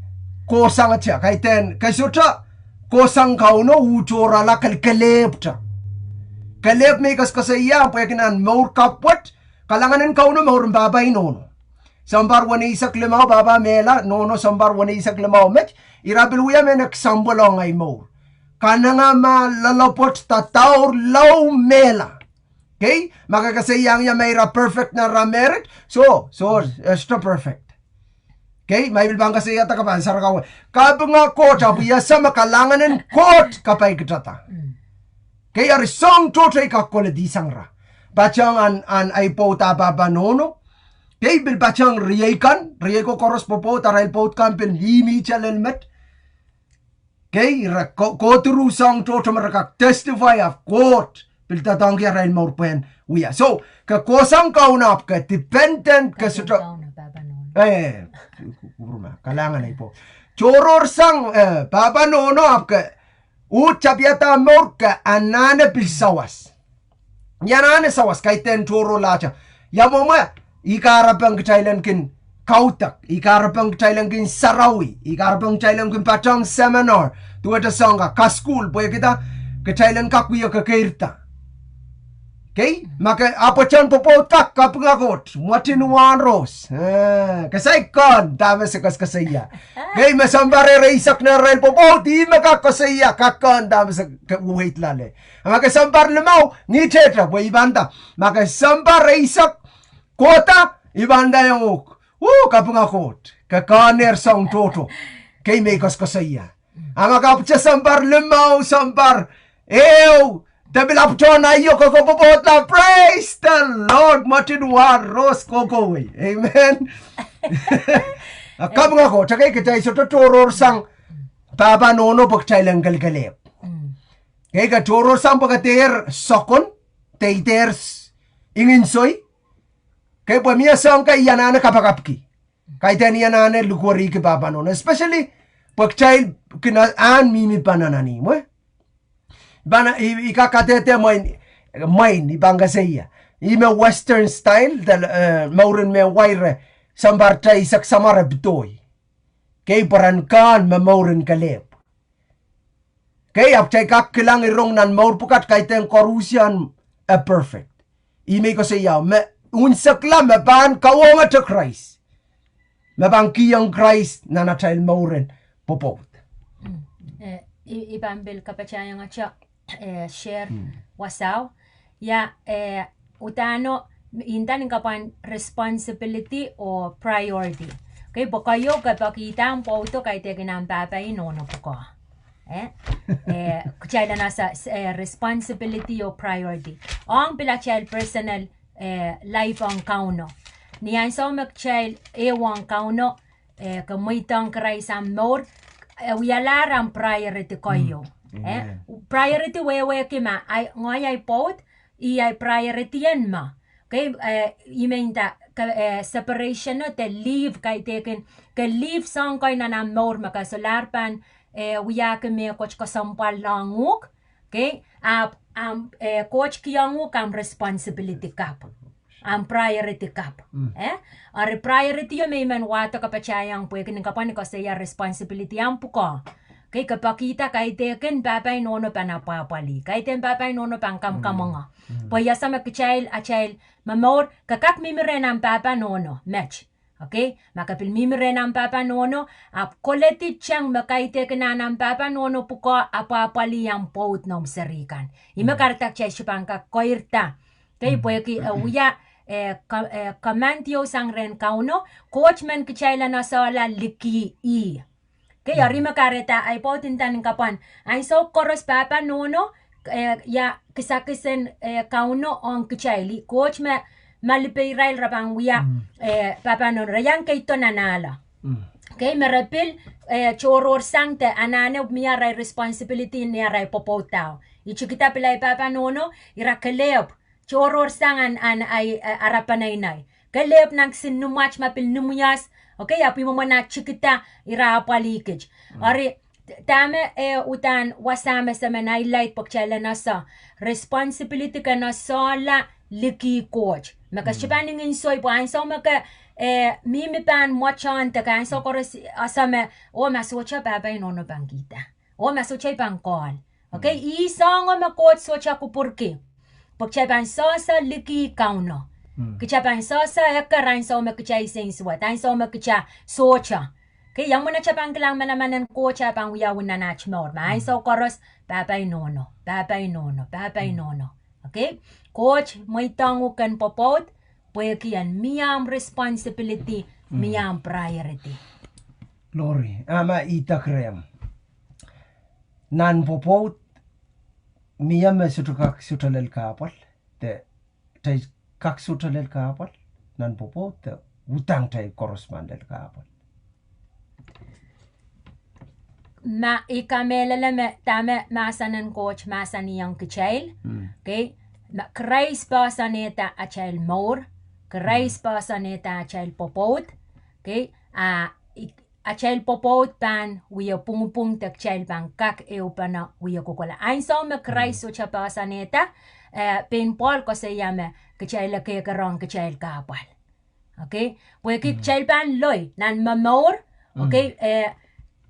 kohsang te, kaidehn ke sohte kohsang Kauno, uhtohrala, ke, ke lehpw te. Ke lehpw me I koasokoasoia pwehki nan mour kapw wet, kalahngan en Kauno mouren pahpa oh nohno. Sounpar weneisek limau pahpa mehla, nohno sounpar weneisek limau met, ira pil wia mehn example ong ei mour. Kanengamah, loalopwoat, dadaur, lao mehla. Kei, ma ke koasoiahng ie me ira perfect nan ira married, soh, soh, eh, sohte perfect. Kei, ma I pil pahn koasoia dake pahn sarawi. Kapinga Koht, ahpw I ese me kalahngan en Koht kapaikitada. Kei, eri soang tohto I kak koledi sang ira. Patehng ahn, ahn ei pwoud ah pahpa nohno. Kei, pil patehng riei kan, riei ko koaros pwopwoud, arail pwoud kan pil mihmihte lel met. Kei, ira ko, kohdo soang tohto me re kak testify ahpw Koht pil doadoahngki arail mour pwehn wia. So, ke kohsang Kauno ahpw ke dependent, ke sohte, eh, kalahngan ei pwoud. Tohrohr sang, eh, pahpa nohno ahpw ke uhd tapihada mour, ke anahne pil sawas. Ni anahne sawas, kaidehn tohrohrlahte. Ia mwomwe, I kahrepeng kitail en kin kaudok, I kahrepeng kitail en kin sarawi, I kahrepeng kitail en kin patehng seminar, duwehte soang kak, kasukuhl, pwehkida kitail en kak wia kekeirda. Kei, ma ke apwtehn pwopwoud kak, kapinga Koht, mwoatin wahn rohs. Eh, ke saik kehn dahme se koasokoasoia. Kei, me sounpar eisek nan arail pwopwoud, ih me kak koasoia, kak kehn dahme se ke weweid loale. A ma ke sounpar limau, ni tehte, pwe I pahn nda. Ma ke sounpar eisek, kohda, I pahn ndahiong uhk, uh, kapinga Koht, ke kehnehr soang tohto. Kei me I koasokoasoia. A ma ke apwtehn sounpar limau, sounpar ehu, de pil apwtehn aio, ke pwopwoudla, praise the Lord, mwoatin wahn rohs kohkohwei. Amen. A kapinga Koht, kei, kitail sohte tohrohr sang pahpa nohno pwe kitail en kelekelehpw. Kei, ke tohrohr sang pwe ke dehr sokon, de I dehr s-, ingin soi. Kei, pwe mie soang ke I anahne kapakapki. Kaidehn I anahne likwerihki pahpa nohno. Especially pwe kitail kin ahn mihmi pahn nan ih mwe. Pahn I, I kak kadehde mwein, mwein I pahn koasoia. Ih me Western style, de, eh, mouren me wai re, sounpar eisek samwa re pedohi. Kei, pwe ren kehn me mouren kelehpw. Kei, ahpw kitail kak kilang rong nan mour pwukat kaidehn koaruhsie e perfect. Ih me I koasoia, me unsekla me pahn kawohngete Krais. Me pahn kihong Krais nan atail mouren pwopwoud. Eh, I, I pahn pil kapatahiong ahte, eh, share wasao. Ia, eh, udahno, I nda ni kapwan responsibility oh priority. Kei, pwe keieu ke peki dah pwoudo kaidehkin ahmw pahpa oh nohno pwukoa. Eh, eh, kitail en ese, eh, responsibility oh priority. Ong pil atail personal, eh, life ong Kauno. Ni ansou me kitail ehu ong Kauno, eh, ke mweidohng Krais ahmw mour, eh, wialahr ahmw priority keieu. Eh, priority wehwehki ma, ai, ngehi ai pwoud, ih ai priority en ma. Kei, eh, I men nda, ke, eh, separation o de leave kaidehkin, ke leave soang kei nan ahmw mour me ke solahr pahn, eh, wiahki mehkot kesempwal ong uhk. Kei, ahpw, ahmw, eh, Koht kihong uhk ahmw responsibility kapw. Ahmw priority kapw. Eh? Eri priority o me I men wahdo kapatahiong pwehki ni kapwan koasoia responsibility ahmw pwukoa. Kei, ke pekihda kaidehkin pahpa oh nohno pahn apwahpwalih. Kaidehn pahpa oh nohno pahn kamwkamwenge. Pwe I ese me kitail, atail momour, ke kak mihmi rehn ahmw pahpa oh nohno met. Okay? Ma ke pil mihmi rehn ahmw pahpa oh nohno, ahpw koledi teng me kaidehkin ahmw pahpa oh nohno pwukoa apwahpwalih ahmw pwoud noumw seri kan. Ih me kahrehda kitail sohte pahn kak keirda. Kei, pwehki, eh, wia, eh, ka-, eh, command ieu sang rehn Kauno, Koht men kitail en esehla liki ih. Kei, eri me kahrehda ai pwoud nda ni kapwan, ansou koaros pahpa oh nohno, eh, ia kisakis en, eh, Kauno ong kitail, Koht me malipe irail re pahn wia, eh, pahpa oh nohno, re iang keido nan ahlo. Kei, me re pil, eh, tohrohr sang de anahne mie arail responsibility ni arail pwopwoudao. I tikida pil ahi pahpa oh nohno, ira kelehpw, tohrohr sang ahn, ahn, ai, eh, ara peneinei. Kelehpw nan kisin nimwaht ma pil nimwias, okay, ahpw I mwomwen ah tikida ira apwalih kit. Eri, dahme, eh, uhdahn wasa me se men highlight pwe kitail en ese, responsibility ken esehla liki Koht. Me ke sohte pahn ngihn soai pwe ansou me ke, eh, mihmi pahn mwohn te ke ansou koaros ese me, oh, ma sohte pahpa inohno pahn kihda. Oh, ma sohte I pahn call. Okay, ih soangen me Koht sohte kupwurki. Pwe kitail pahn sehse liki Kauno. Kitail pahn sehse eker ansou me kitail nsensuwed, ansou me kitail sohte. Okay, ia mwomwen atail pahn kilang manaman en Koht atail pahn wiawi nan atail mour. Ma ansou koaros, pahpa inohno, pahpa inohno, pahpa inohno. Okay? Koht mweidohng uhk en pwopwoud, pwehki en mie ahmw responsibility, mie ahmw priority. Lori, a ma I idek rehmw. Nan pwopwoud, mie me sohte kak sohte lel kahpwal, de, kitail kak sohte lel kahpwal, nan pwopwoud, de, udahn kitail koaros pahn lel kahpwal. Ma I kamehlele me dahme mahsen en Koht mahsanihong kitail. Okay. Ma Krais poahsoanehda atail mour. Krais poahsoanehda atail pwopwoud. Okay. A, i, atail pwopwoud pahn wie pwungpwung de kitail pahn kak ehupene wie kohkohla. Ansou me Krais sohte poahsoanehda, eh, pein Pohl koasoia me kitail kehkerohng kitail kahpwal. Okay, pwehki kitail pahn loi nan momour. Okay, eh,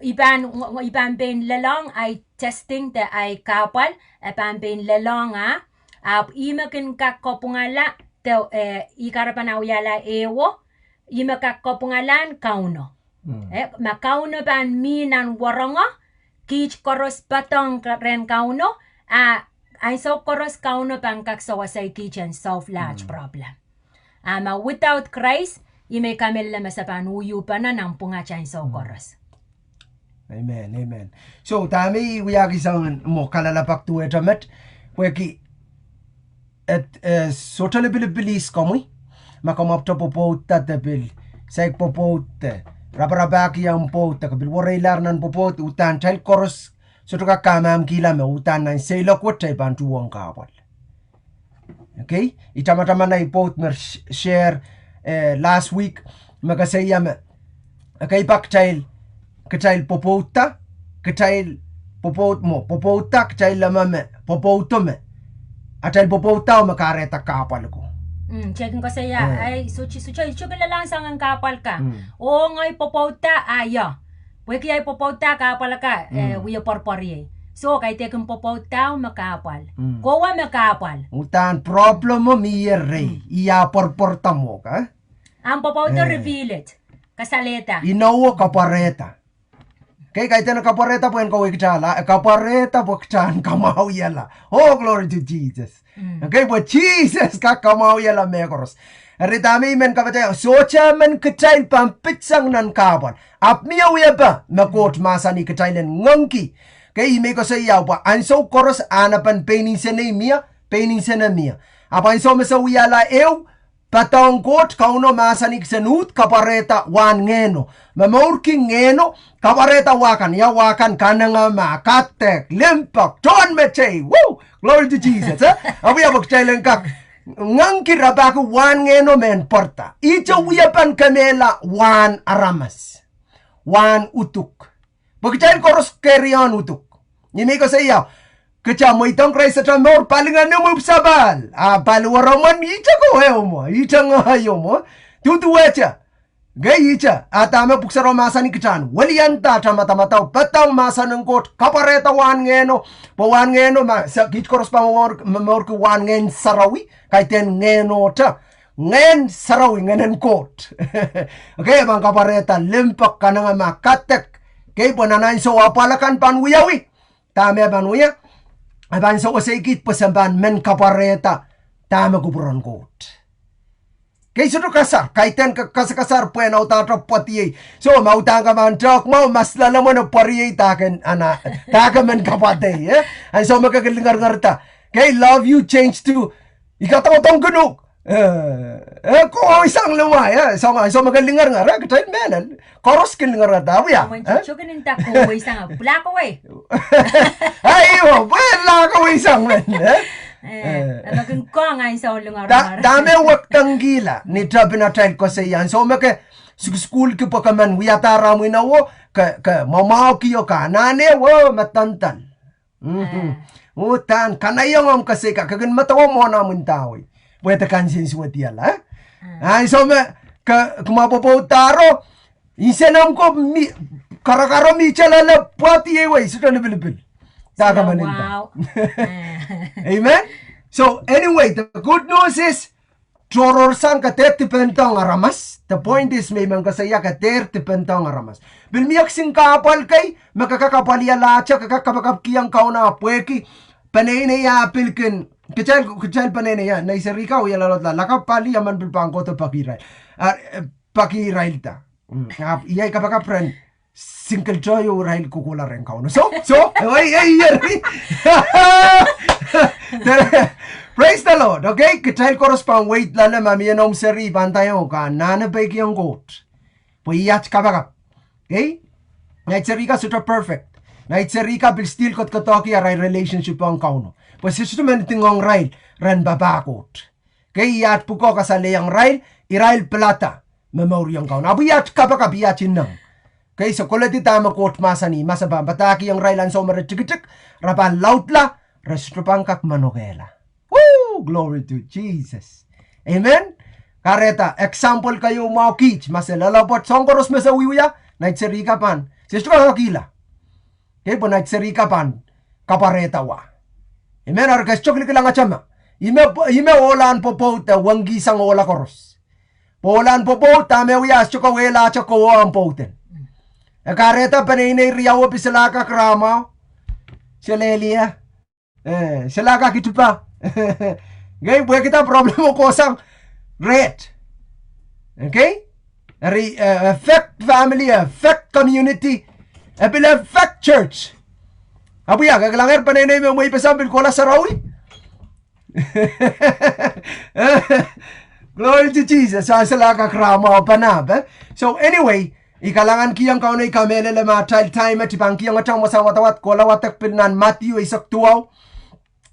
I pahn, I pahn pein lelohng ahi testing de ahi kahpwal, e pahn pein lelohng ah, ahpw ih me kin kak kapwungala, de, eh, ih kahrepen awiala ehu, ih me kak kapwungalahn Kauno. Eh, ma Kauno pahn mih nan wahnpoaron, kiht koaros poadohng rehn Kauno, a ansou koaros Kauno pahn kak sewese kiht en solve large problem. A ma without Christ, I men kamehlele me se pahn uhpene nan pwungat ansou koaros. Amen, amen. So, dahme I wiahkihsang mwo kalelapak duwehte met, pwehki, eh, sohte lipilipil ihs komwi, ma komw ahpwete pwopwoudda de pil, saik pwopwoud de, raparapahki omw pwoud de, ke pil wereilahr nan pwopwoud, udahn kitail koaros, sohte kak kamamkihla me udahn nan seiloak wet kitail pahn tuhwong kahpwal. Okay, I tamataman ahi pwoud me sh-, share, eh, last week, me koasoia me, okay, pak kitail, kitail pwopwoudda, kitail pwopwoud mwo, pwopwoudda, kitail leme me, pwopwoudo me, atail pwopwoudda me kahrehda kahpwal ko. Mm, kitail kin koasoia, eh, ahi, sohte, sohte, sohte kin lelohng soangen kahpwal ka. Oh ngehi pwopwoudda, a ia. Pwehki ahi pwopwoudda kahpwal ka, eh, wie pwarpwariei. So, kaidehkin pwopwoudda me kahpwal. Kowe me kahpwal. Udahn problem o mie rei, ia pwarpwarda mwo ka. Ahmw pwopwoudo reveal it. Kasalehda. Inowo kapwarehda. Okay, kaidehn kapwarehda pwehn kawehkitailla, e kapwarehda pwe kitail en kamwahwihala. Oh, glory to Jesus. Okay, pwe Sises kak kamwahwihala mehkoaros. Eri dahme I men kapataia, sohte men kitail pahn pitsang nan kahpwal. Ahpw mie wiepe me Koht mahsanih kitail en ngangki. Okay, I men koasoia pwe ansou koaros ahnepen pein insenei mie, pein insenei mie. Ahpw ansou me se wiahla ehu, poadohng Koht, Kauno mahsanih kisehn uhd kapwarehda wahn ngehno. Momourki ngehno, kapwarehda wah kan, ia wah kan, kanengamah, kadek, limpoak, tohnmetei, woo! Glory to Jesus, eh? Ahpw ia pwe kitail en kak ngangki rapahki wahn ngehno mehn pwarada. Ihte wiepen kemehla wahn aramas. Wahn uduk. Pwe kitail koaros carry on uduk. I men koasoia, kitail mweidohng Krais atail mour, palingehnomwi pwuhk sapahl. A paliwaromwen ihte ko ehu mwo, ihte ngehi ehu mwo. Duduwehte. Okay, ihte. A dahme Pwuhk Sarawi mahsanih kitail en welianda atail madamadau, poadohng mahsen en Koht, kapwarehda wahn ngehno, pwe wahn ngehno ma, se, kiht koaros pahn momour, momourki wahn ngehn sarawi, kaidehn ngehnohte. Ngehn sarawi, ngehnen Koht. Okay, e pahn kapwarehda limpoak, kanengamah, kadek. Okay, pwe nan ansou apwal akan pahn wiawi, dahme pahn wia, e pahn sewesei kiht pwe se pahn men kapwarehda dahme kupwuren Koht. Okay, sohte kasar, kaidehn ke kasakasar pwehn audahte pwadiei. So, ma udahn ke pahn tehk mwahu, ma se loalomwen e pwariei dahke, ana, dahke men kapwadei, eh? Ansou me ke kin lingeringerda. Okay, love you change to, I kadoadoahngkin uhk. Eh, eh, kohwei sang limwahn, eh, sang, sang me ke lingeringer, eh, kitail mehlel. Koaros kin lingeringer, da, wia, eh? Sohte kin nda kohwei sang, pwelakawei. Aio, pwelakawei sang men, eh? Eh, eh, me kin kong ansou lingeringer. Da, dahme wekdengkihla, ni tapin atail koasoia, ansou me ke sukusukuhlki pwe ke men wiahda ramwin awo, ke, ke mwamwahukio ke anahne, oh, me dandan. Mhm. Eh. Udahn, kanahiong omw kesehka, ke kin medewe mwohn omw ndawei. Pwe de kansensuwediala, eh? Ah, ansou me ke, kumwa pwopwoud dahro, insenomw ko mi, karakaro mi chelele pwehdi ei wei, sohte lipilipil. Dahkot me nda. Amen? So, anyway, the good news is, tohrohrsang ke dehr dipendohng aramas. The point is, me I men koasoia ke dehr dipendohng aramas. Pil mie kisin kahpwal kei, me ke kak apwalialahte, ke kak kapakapkihong Kauno pwehki, peneinei ah pil kin, kitail, kitail peneinei ah, nei serihka wia loalokla, lakapw pali, emen pil pahn kohdo peki irail. Ah, eh, peki irail da. Mm, ah, iei kapakap rehn single toh ieu irail kohkohla rehn Kauno. So, so, ei, ei, ei. Praise the Lord. Okay, kitail koaros pahn weid loale, ma mie noumw seri pahn ndaiong ke anahne peikiong Koht. Pwe ih at kapakap. Okay? Nei serihka sohte perfect. Nei serihka pil still koadoadoahki arail relationship ong Kauno. Pwe se sohte men idingohng irail ren papah Koht. Okay, ih at pwukoa kasalehiong irail, irail pilada me mouriong Kauno. Ahpw ih at kapakap, ih at ineng. Okay, so koledi dahme Koht mahsanih, ma se pahn padahkihong irail ansou me re tikitik, re pahn laudla, re sohte pahn kak manokehla. Woo, glory to Jesus. Amen. Kahrehda, example keieu mwahu kiht, ma se loalopwoat soahng koaros me se wiewia, nei serihka pahn, se sohte kak kihla. Okay, pwe nei serihka pahn kapwarehda wa. Amen, eri ke sohte kilkilang atail ma. Ihme, ihme ohlahn pwopwoud e wengkihsang ohla koaros. Pwe ohlahn pwopwoud dahme wia, sohte kawehla atail kowe ong pwouden. E kahrehda peneinei riau e pisilahka kramwahu. Se lel ie. Eh, se lel kak kitipa. Okay, pwehkihda problem o kohsang red. Okay? Eri, eh, affect family, affect community, e pil affect church. Ahpw ia, ke kilang eri peneinei me mweipeseng pil kohla sarawi. Glory to Jesus. Ah, se lel kak kramwahu pahn ahpw, eh? So anyway, I kalahngankihong Kauno, I kamehlele ma atail time et I pahn kihong atail wasahn wadawad kohla wadek pil nan Madiu eisek duwau.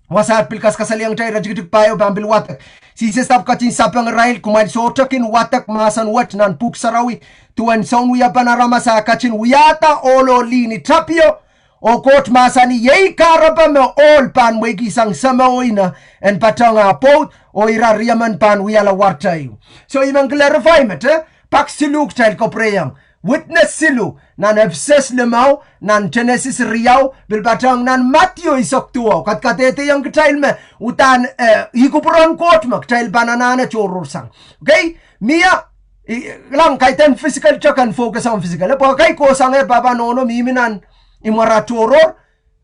Wasa et pil kaskasalehiong kitail, ire tikitik pahieu pahn pil wadek. Sises ahpw ketin sapeng irail, kumwail sohte kin wadek mahsen wet nan Pwuhk Sarawi, duwen sounwiepen aramas a ketin wiahda ohl oh lih ni tapio, oh Koht mahsanih, iei kahrepe me ohl pahn mweikihsang Seme oh Ine en patehng ah pwoud, oh ira riemen pahn wiahla warteieu. So I men clarify met, eh? Pak siluh kitail kapwurehiong. Witness siluh, nan Episos limau, nan Genesis riau, pil patehng nan Madiu eisek duwau, kadkadehdehiong kitail me uhdahn, eh, ih kupwuren Koht me kitail pahn anahne tohrohrsang. Okay? Mie, I, lang kaidehn physical te kin focus ong physical. Pwe ekei kohsangehr pahpa nohno mihmi nan imwarail tohrohr.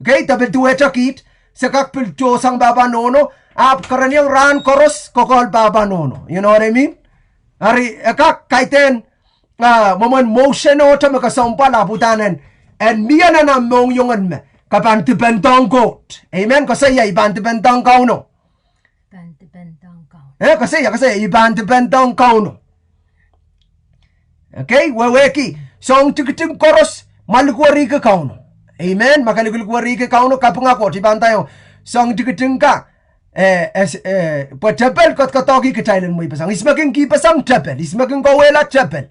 Okay, de pil duwehte kiht, se kak pil tohsang pahpa nohno, ahpw kerenieng rahn koaros kokohl pahpa nohno. You know what I mean? Eri, e kak kaidehn, ah, mwomwen motion ohte me kesempwal ahpw uhdahn en, en mie nan ahmw mohngiong en me ke pahn dipendohng Koht. Amen. Koasoia, I pahn dipendohng Kauno. Pahn dipendohng Kauno. Eh, koasoia, koasoia, I pahn dipendohng Kauno. Okay, wehwehki, soahng tikitik koaros, ma likwerihki Kauno. Amen, ma ke likilikwerihki Kauno, kapinga Koht, I pahn ndaiong, soahng tikitik ka, eh, eh, pwe tepel koadoadoahki kitail en mweipeseng. Ihs me kin kihpeseng? Tepel. Ihs me kin kawehla? Tepel.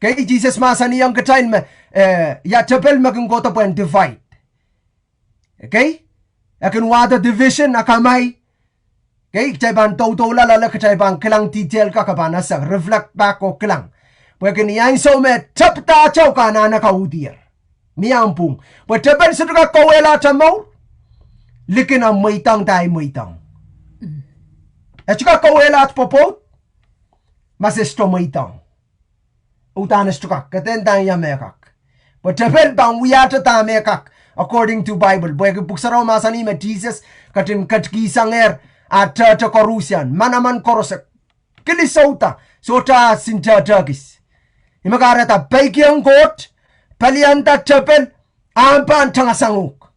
Okay, Sises mahsanihong kitail me, eh, ia tepel me kin kohdo pwehn divide. Okay? E kin wahdo division, akamai. Okay, kitail pahn doudoula loale, kitail pahn kilang detail ka, ke pahn ese, reflect back oh kilang. Pwehki ni ansou me tepda atail, ke anahne kauhdier. Mie ahmw pwung. Pwe tepel sohte kak kawehla atail mour. Likin ahmw mweidohng, de ahi mweidohng. E sohte kak kawehla at pwopwoud. Ma se sohte mweidohng. Uhdahn e sohte kak, ke dehr ndahng ia me kak. Pwe tepel pahn wiahte dahme kak, according to Bible. Pwehki Pwuhk Sarawi mahsanih me Sises ketin ketikihsangehr ah tehte koaruhsian, manaman koaros e kilisouda, sohte ah sin tehtehkis. Ih me kahrehda peikiong Koht, pelianda tepel, ahpw pahn tangasang uhk.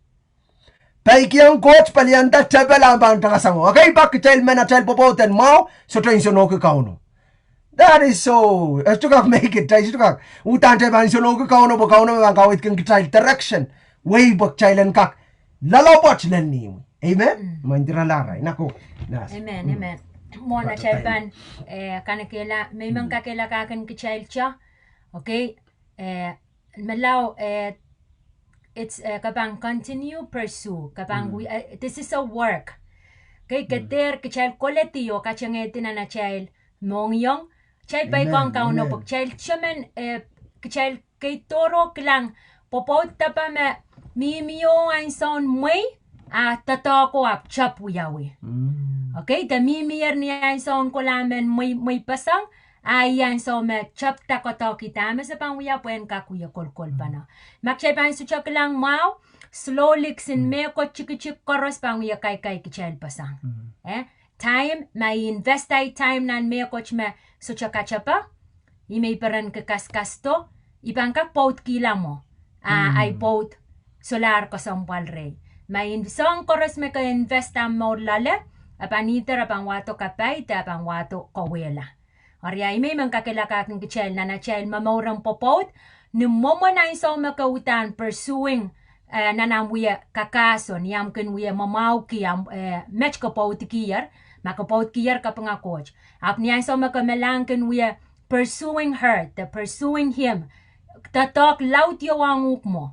Peikiong Koht, pelianda tepel, ahpw pahn tangasang uhk. Okay, pak kitail men atail pwopwoud en mwahu, sohte nsenohki Kauno. That is so, e sohte kak make it, e sohte kak. Uhdahn kitail pahn nsenohki Kauno, pwe Kauno me pahn kaweidki kitail direction. Wehi pwe kitail en kak loalopwoat lel ni imwi. Amen? Mm. Mwein dirala rai, nako. Amen, amen. Mwohn atail pahn, eh, kanekehla, me I men kakehlakahkin kitail te. Okay, eh, me lao, eh, it's, eh, ke pahn continue, pursue, ke pahn, we, eh, this is a work. Kei, ke dehr kitail koledi oh katengehdi nan atail mohngiong. Kitail peikiong Kauno pwe kitail temen, eh, kitail kei doadoahk kilang pwopwoud depe me mihmi oh ansoun mwei, a doadoahko ahpw tepda wiawi. Okay, de mihmier ni ansoun kohlahng mehn mwei, mweipeseng, a ih ansou me tepda koadoahk, dahme se pahn wia pwehn kak wie kolkolpene. Ma kitail pahn sohte kilang mwahu, slowly kisin mehkot tikitik koaros pahn wie kaikai kitail peseng. Eh? Time, ma I invest ahi time nan mehkot me sohte katepe, ih me I perenki kaskasdo, I pahn kak pwoudkihla mwo. A, ahi pwoud solahr kesempwal rehi. Ma I soang koaros me ke invest ahmw mour loale, e pahn either e pahn wahdo kapai de e pahn wahdo kauwehla. Eri ahi me I men kakehlakahkin kitail nan atail momouren pwopwoud, ni mwomwen ansou me ke uhdahn pursuing, eh, nan ahmw wie kakahso, ni ahmw kin wie mwamwahuki ahmw, eh, met ke pwoudkier, ma ke pwoudkier kapinga Koht. Ahpw ni ansou me ke melahng kin wie pursuing her, de pursuing him, doadoahk laud iouang uhk mwo.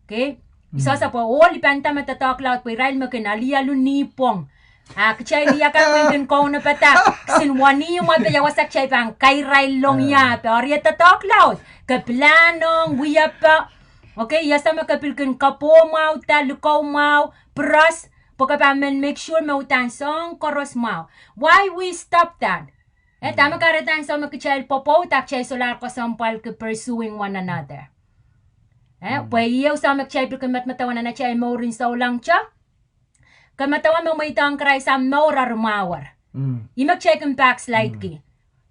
Okay? I sohte pwe ohl I pahn nda me doadoahk laud pwe irail me kin alialu ni pwong. A kitail iakapw me kin kaunopada, kisin wenihmw ape ia wasa kitail pahn kairail ong ie ape. Eri e doadoahk laud, ke pilahn ong wiepe. Okay, ia wasa me ke pil kin kapohmwahuda, likou mwahu, pros, pwe ke pahn men make sure me uhdahn soang koaros mwahu. Why we stop that? Eh, dahme kahrehda ansou me kitail pwopwoud a kitail solahr kesempwalki pursuing one another? Eh, pwe ih ansou me kitail pil kin medemedewe nan atail mouren souleng te. Ke medewe me mweidohng Krais ahmw mour eri mwahu er. Ih me kitail kin backslideki.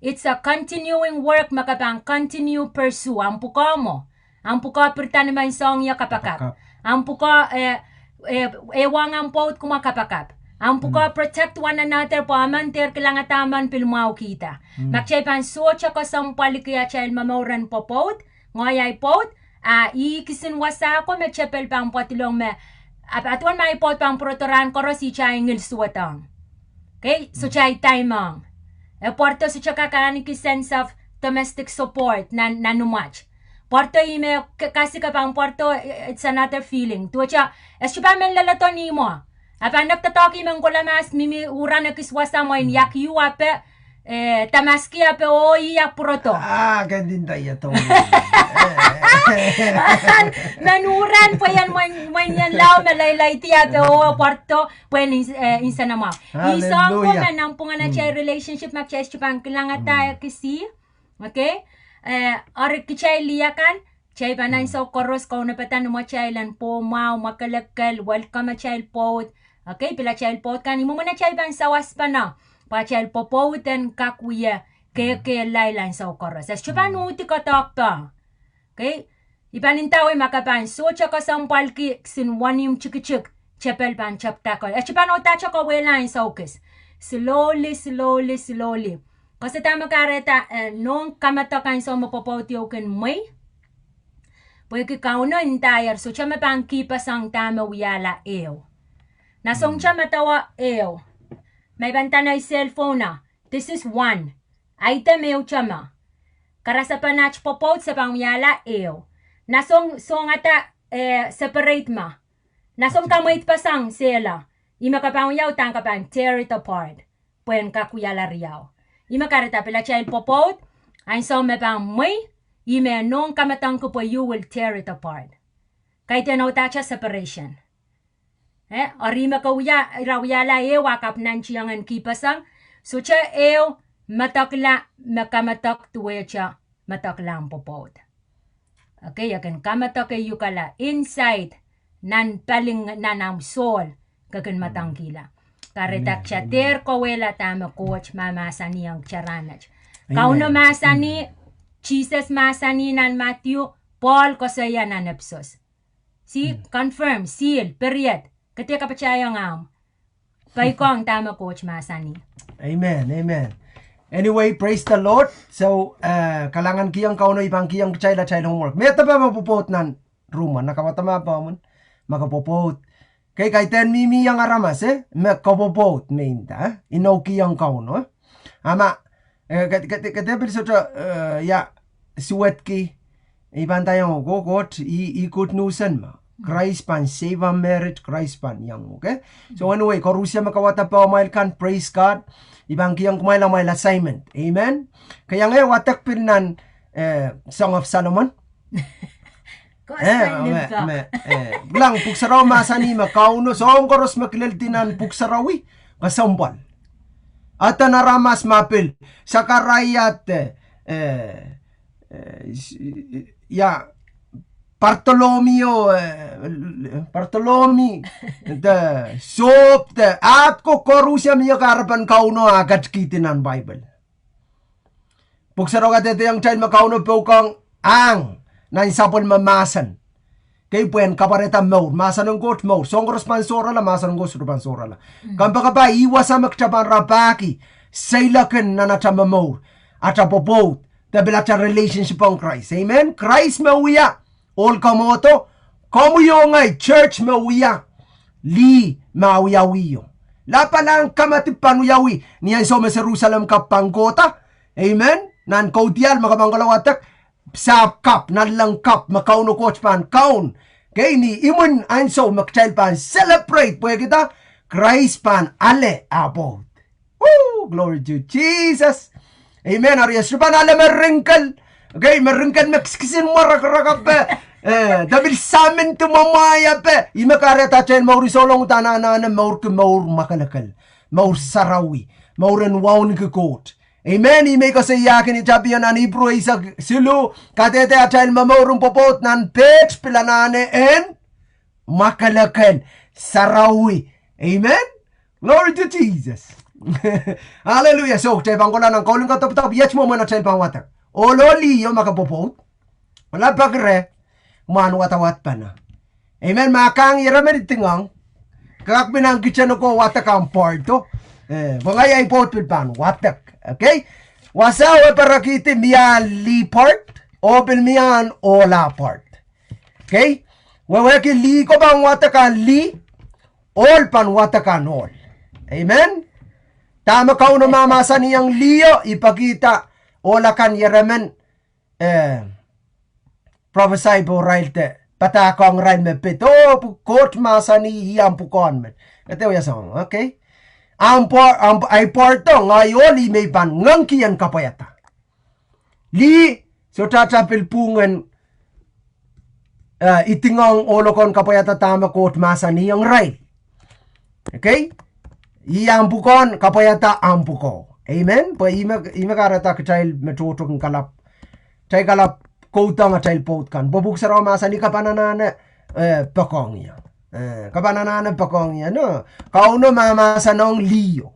It's a continuing work me ke pahn continue pursue. Ahmw pwukoa mwo. Ahmw pwukoa pirida ni mehn soahng ie kapakap. Ahmw pwukoa, eh, eh, eh, wahng ahmw pwoud kumwa kapakap. Ahmw pwukoa protect one another pwe emen dehr kilangada emen pil mwahukihda. Ma kitail pahn sohte kesempwaliki atail momouren pwopwoud, ngehi ahi pwoud, a ih kisin wasa ko me tepel pahn pwadilong me, a, a duwen ma ahi pwoud pahn pwurodo rahn koaros ihte ahi ngil suwedohng. Okay, sohte ahi time ong. E pwarodo sohte kak ahneki sense of domestic support nan, nan imwet. Pwarodo ih me ke, kasik e pahn pwarodo, it's another feeling. Duwehte, e sohte pahn men leledo ni mwo. A pahn nek doadoahk ih me kolahng mahs mihmi uran ekis wasa mwein iakiu ape, eh, damaski ape oh ih ahpw pwurodo. Ah, ke ndinda ia tohn. Men uran pwe ien mwein, mwein ien lao me lailaidi ape oh pwarodo, pwehn ins-, eh, nsenamwahu. Ih soang ko me nanpwungen atail relationship ma kitail sohte pahn kilangada ekis ih. Okay? Eh, eri kitail iakal, kitail pahn ansou koaros kaunopada ni mwatail en pwohmwahu, mwakelekel, welcome atail pwoud. Okay, pil atail pwoud kan, ih mwomwen atail pahn sawaspene, pwe atail pwopwoud en kak wie kekehlail ansou koaros. E sohte pahn uhdi koadoahk pahn. Okay? I pahn ndawei ma ke pahn sohte kesempwalki kisin wenihmw tikitik, tepel pahn tepda ko. E sohte pahn uhdahte kauwehla ansou kis. Slowly, slowly, slowly. Koasoia dahme kahrehda, eh, nohn kamedek ansou me pwopwoud ieu kin mwei. Pwehki Kauno ndaier sohte me pahn kihpeseng dahme wiahla ehu. Nasong te medewe ehu. Ma I pahn nda nei cell phone, this is one. Ahi de me ehu te me. Karasepen aht pwopwoud se pahn wiahla ehu. Nasong songada, eh, separate me. Nasong kamweidpeseng sehla. Ih me ke pahn wia uhdahn ke pahn tear it apart. Pwehn kak wiahla riau. Ih me kahrehda pil atail pwopwoud, ansou me pahn mwei, ih me nohn kamedengki pwe you will tear it apart. Kaidehn uhdahte separation. Eh, eri me ke wia, ira wiahla ehu a kapw nantihong en kihpeseng, sohte ehu medekla me kamedek duwehte medekla ahmw pwopwoud. Okay, e kin kamedek ehu kala inside, nan palingehn, nan ahmw soul, ke kin medengkihla. Kahrehda kitail dehr kauwehla dahme Koht mahmahsanihong kitail rahnwet. Kauno mahsanih, Sises mahsanih nan Madiu, Pohl koasoia nan Episos. See, confirm, seal, period. Ke dehr kapatahiong ahmw. Peikiong dahme Koht mahsanih. Amen, amen. Anyway, praise the Lord. So, eh, kalahngan kihong Kauno, I pahn kihong kitail atail homework. Me depe me pwopwoud nan rumwa, na kawadama pahmwen, ma ke pwopwoud. Kei kaidehn mihmi iang aramas, eh, me ke pwopwoud me I nda, eh, inoukihong Kauno, eh. A ma, eh, ke, ke, ke dehr pil sohte, eh, ia, suwedki, I pahn ndaiong ko, Koht, ih, ih good news en ma. Krais pahn save marriage, Krais pahn iang uhk, eh? So anyway, koarusie me ke wadek pahn amwail kan, praise God. I pahn kihong kumwail amwail assignment. Amen. Ke iang wadek pil nan, eh, Song of Solomon. Koasten me, limpoak. Me, eh, bilang Pwuhk Sarawi mahsanih me Kauno, soahng koaros me kileldi nan Pwuhk Sarawi, kesempwal. Eden aramas me pil, Sakaraia de, eh, eh, s-, ia, Bartolomeo, eh, Bartolomi, de Sop, de ahd ko koarusie mie kahrepen Kauno ah ketikihdi nan Bible. Pwuhk Sarawi kadehdehiong kitail me Kauno pwoukohng ahng nan sapwellime mahsen. Kei pwehn kapwarehda mour, mahsen en Koht mour. Soahng koaros pahn sohrala, mahsen en Koht sohte pahn sohrala. Kompoakepahi, ih wasa me kitail pahn rapahki seiloak en nan atail momour, atail pwopwoud, de pil atail relationship ong Krais. Amen. Krais me wia ohl kamwohdo, komwi oh ngehi church me wia, lih me wiawihio. Lapalahn kamadipw pahn wiawi ni ansou me Serusalem Cup pahn kohda. Amen. Nan kaudiahl me ke pahn kohla wadek, sahpw kap, nanleng kap me Kauno Koht pahn kaun. Kei ni imwin ansou me kitail pahn celebrate pwehkida Krais pahn ale ah pwoud. Woo, glory to Jesus. Amen. Ari e sohte pahn ale me ringkel. Okay, me ringkel me kiskisin mwarakarak ape, eh, de pil samin de mwamwahi ape. Ih me kahrehda atail mour souleng uhdahn anahne mourki mour mwakelekel, mour sarawi, mour en wauneki Koht. Amen. Ih me I koasoiahki ni tapio nan Ipru eisek siluh, kadehde atail momour en pwopwoud nan peht pil anahne en mwakelekel, sarawi. Amen. Glory to Jesus. Hallelujah. So kitail pahn kohla nan kauling kadopdop, iet mwomwen atail pahn wadek. Ohl oh liho ma ke pwopwoud, ohl ah peki reh, mwahn wadawad pahn. Amen. Ma ke iang ieremen idingohng, ke kak mi nan kitchen ko wadek ahmw part o. Eh, pwe ngehi ahi pwoud pil pahn wadek. Okay. Wasa e perekihdi mie lih part, oh pil mie ohl ah part. Okay. Wehwehki lih ko pahn wadek ahn lih, ohl pahn wadek ahn ohl. Amen. Dahme Kauno mahmahsanihong liho, I pekihda ohl akan ieremen, eh, prophesy pohrail de padahkohng irail me pid, oh, pwe Koht mahsanih ih ahmw pwukoahn met. Kede wia soang, okay. Ahmw po-, ahmw, ahi part o, ngehi ohl, I me I pahn ngehnkihong kapwaiada. Lih, sohte atail pil pwungen, eh, idingohng ohl ko en kapwaiada dahme Koht mahsanihong irail. Okay. Ih ahmw pwukoahn, kapwaiada ahmw pwukoa. Amen. Pwe ih me, ih me kahrehda kitail me tohto kin kalap, kitail kalap kohdohng atail pwoud kan. Pwe Pwuhk Sarawi mahsanih ke pahn anahne, eh, poakohng ie. Eh, ke pahn anahne poakohng ie, no. Kauno mahmahsanihong liho.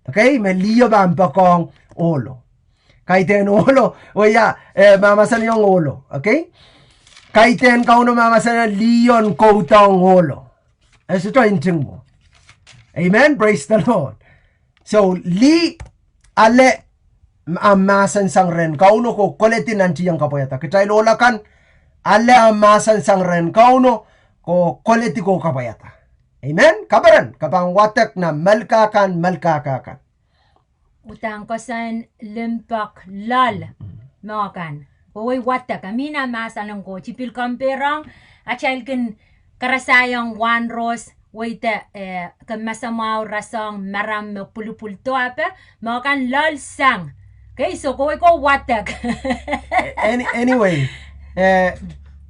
Okay, me liho pahn poakohng ohlo. Kaidehn ohlo, oh ia, eh, mahmahsanihong ohlo. Okay. Kaidehn Kauno mahmahsanihong liho en kohdohng ohlo. E sohte ntingdi mwo. Amen. Praise the Lord. So, lih, ale ahmw mahsen sang rehn Kauno ko koledi nantihong kapwaiada. Kitail ohl akan, ale ahmw mahsen sang rehn Kauno ko koledi ko kapwaiada. Amen. Kaperen, ke pahn wadek nan mehla kan, mehla kan. Uhdahn koasoan limpoak loal mwo kan. Pwe wei wadek, I mean, a mahsen en Koht. I pil compare-ong, atail kin karasaiong wahnrohs, weide, eh, ke masamwahu rasehng maram me pwulopwul doape, mwo kan loal sang. Okay, so kowei ko wadek. Any-, anyway, eh,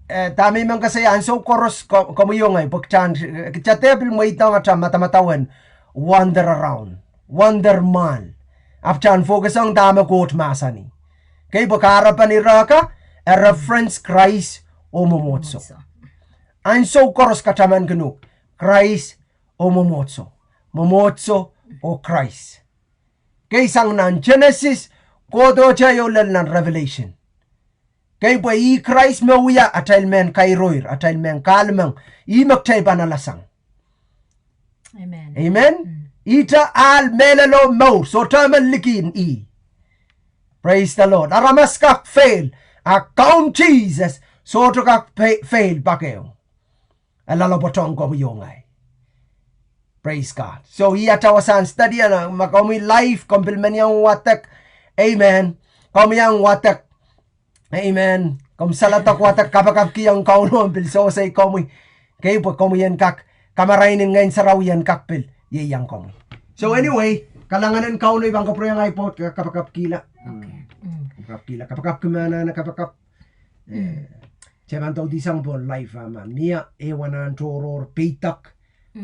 eh, dahme I men koasoia, ansou koaros ko-, komwi oh ngehi, pwe kitail, eh, kitail dehr pil mweidohng atail madamadau en wander around, wander mwahl. Ahpw kitail focus ong dahme Koht mahsanih. Okay, pwe kahrepen ire ka, e reference Krais oh mwomwohdiso. Ansou koaros katamankin uhk, Krais oh mwomwohdiso. Mwomwohdiso oh Krais. Okay, sang nan Genesis, kohdohte ieu lel nan Revelation. Okay, pwe ih Krais me wia atail mehn kairoir, atail mehn kahlemeng, ih me kitail pahn alasang. Amen. Amen. Ihte ahl, mehlel oh mour, sohte emen likin ih. Praise the Lord. Aramas kak fail, a Kaun Sises sohte kak fa-, fail pak ehu. E loalopwoatohng komwi oh ngehi. Praise God. So, ih atail wasahn study, a ma komwi live, komw pil men iang wadek. Amen. Komw iang wadek. Amen. Komw saledek wadek, kapakapkihong Kauno en pil sewese komwi. Kei, pwe komwi en kak, kamarain en Ngehn Sarawi en kak pil ieiang komwi. So anyway, kalahngan en Kauno, I pahn kapwurehiong ahi pwoud, ka-, kapakapkihla. Kapakapkihla, kapakapki me anahne kapakap. Eh, kitail pahn doudi sang pohn live ah ma mie ehu anahn tohrohr peidek,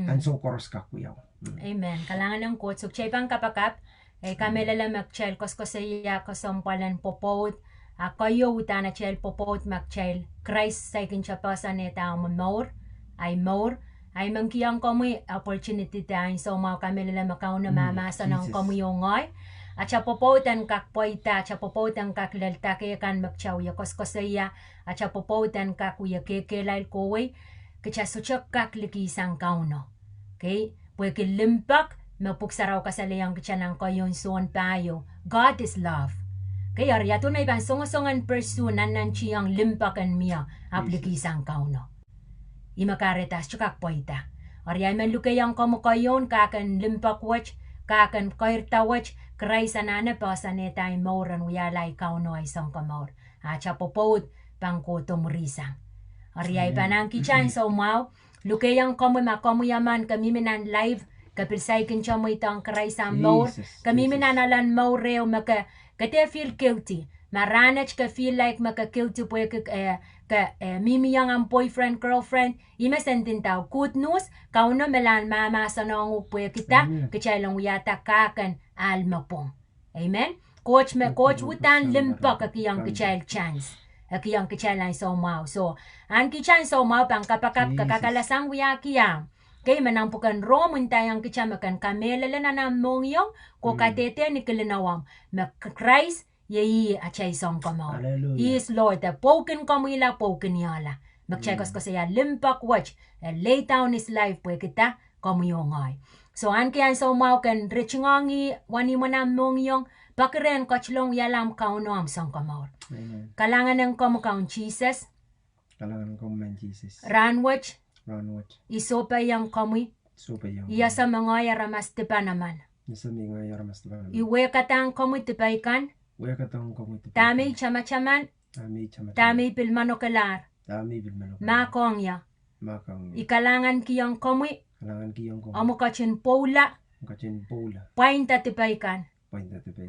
ansou koaros kak wiawi. Amen. Kalahngan en Koht. So kitail pahn kapakap, eh, kamehlele me kitail koasoakoasoia kesempwal en pwopwoud, a keieu uhdahn atail pwopwoud ma kitail Krais saikinte poahsoanehda ahmw mour, ahi mour, ahi men kihong komwi opportunity de ansou mwahu, kamehlele me Kauno mahmahsen ong komwi oh ngehi. Ata pwopwoud en kak pweida, ata pwopwoud en kak lelda kei kan me kitail wie koasoakoasoia, ata pwopwoud en kak wie kehkehlail kohwei, kitail sohte kak likih sang Kauno. Kei, pwehki limpoak me Pwuhk Sarawi kasalehiong kitail nan keieun Sohn pahieu, God is love. Kei, eri ia duwen me I pahn songosongen pursue nannantihong limpoak en mie ahpw likih sang Kauno? Ih me kahrehda sohte kak pweida. Eri ahi men lukehiong komwi keieun, kak en limpoak wet, kak en keirda wet, Krais anahne poahsoanehda ahi mour en wiahla ahi Kauno, ahi Sounkomour. Ata pwopwoud pahn kohdo mwurin sang. Eri ahi pahn ahnikihte ansou mwahu, lukehiong komwi ma komwi emen ke mihmi nan live, ke pil saikinte mweidohng Krais ahmw mour, ke mihmi nan alen mour ehu me ke, ke dehr feel guilty. Ma rahnwet ke feel like me ke guilty pwehki, eh, ke, eh, mihmiong ahmw boyfriend, girlfriend, ih me sendin dau good news, Kauno me lahn mahmahsen ong uhk pwehki da, kitail en wiahda kak en ahl me pwung. Amen. Koht me, Koht uhdahn limpoak e kihong kitail chance. E kihong kitail ansou mwahu. So, ahnikihte ansou mwahu pahn kapakap, ke kakalasang wiahki ahmw. Kei, me nan pwuken Rom ndaiong kitail me ken kamehlele nan ahmw mohngiong, oh kadehde ni kilin awamw, me Krais iei ih atail Sounkomour. He is Lord. E pwoukin komwihla, pwoukin iehla. Me kitail koasoakoasoia limpoak wet, e lay down his life pwehki da, komwi oh ngehi. So ahneki ansou mwahu ken ritingohng ih wenihmw en ahmw mohngiong, peki rehn ketilong wiahla ahmw Kauno, ahmw Sounkomour. Kalahngan en komwi Kaun Sises. Rahnwet, I sohpeiong komwi. I ese me ngehi aramas dipan emen. I wehkadahng komwi dipei kan. Dahme I tamataman, dahme I pil manokelahr, mahkohng ie. I kalahngankihong komwi omwi ketin pwoula, pwainda dipei kan.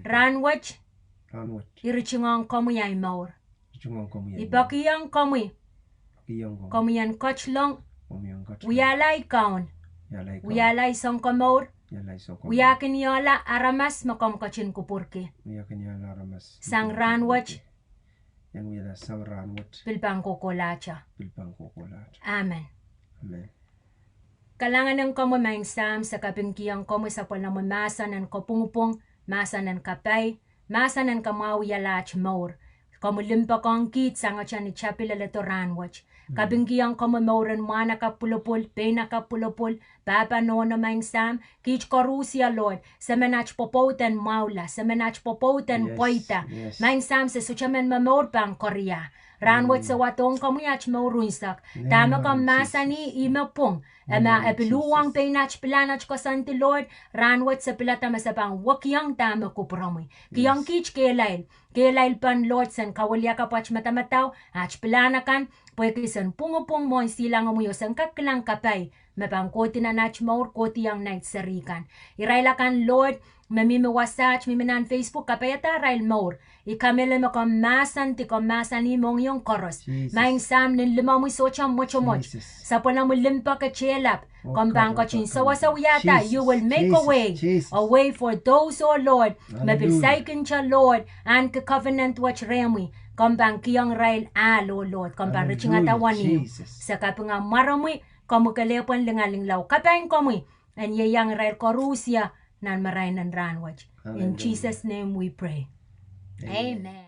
Rahnwet, I ritingohng komwi ahi mour. I pekihong komwi, komwi en ketilong wiahla ahi Kaun, wiahla ahi Sounkomour, wiahkin iehla aramas me komw ketin kupwurki sang rahnwet, pil pahn kohkohlahte. Amen. Kalahngan en komwi Maing Sahm, se kapingkihong komwi sapwellimomwi mahsen en kopwungpwung, mahsen en kapai, mahsen en kamwahwihala aht mour. Komwi limpoakohng kiht sangete ni tapin leledo rahnwet. Kapingkihong komwi mour en mwahnakapw pwulopwul, peinakapw pwulopwul, pahpa nohno Maing Sahm, kiht koarusie Lord, se men aht pwopwoud en mwahula, se men aht pwopwoud en pweida. Maing Sahm, se sohte men momour pahn koaria. Rahnwet se wadohng komwi aht mour unsek. Dahme komw mahsanih ih me pwung. E ma e pil uhwong pein aht pilahn aht koasoandi Lord, rahnwet se pilada me se pahn wekiong dahme kupwuromwi. Kihong kiht kehlail, kehlail pahn Lord sen kawiliakapw aht madamadau, aht pilahn akan, pwehki sen pwungpwung mwohn silangomwi oh sen kak kilang kapai me pahn kohdi nan aht mour, kohdiong nait serihkan. Irail akan Lord, me mihmi wasaht, mihmi nan Facebook, kapaiada arail mour. I kamehlele me komw mahsandi, komw mahsanih mohngiong koaros. Maing Sahm, nin limomwi sohte mwotomwot. Sapwellimomwi limpoak e tehlap. Komw pahn ketin sewese wiahda, you will make a way, a way for those, oh Lord, me pil saikinte Lord, ahneki covenant wet rehmwi. Komw pahn kihong irail ahl, oh Lord, komw pahn ritingada wenihmw. Se kapinga mwaromwi, komwi kelehpw en lingaling lao kapai en komwi en ieiang irail koarusie nan marain en rahnwet. In Jesus' name we pray. Amen.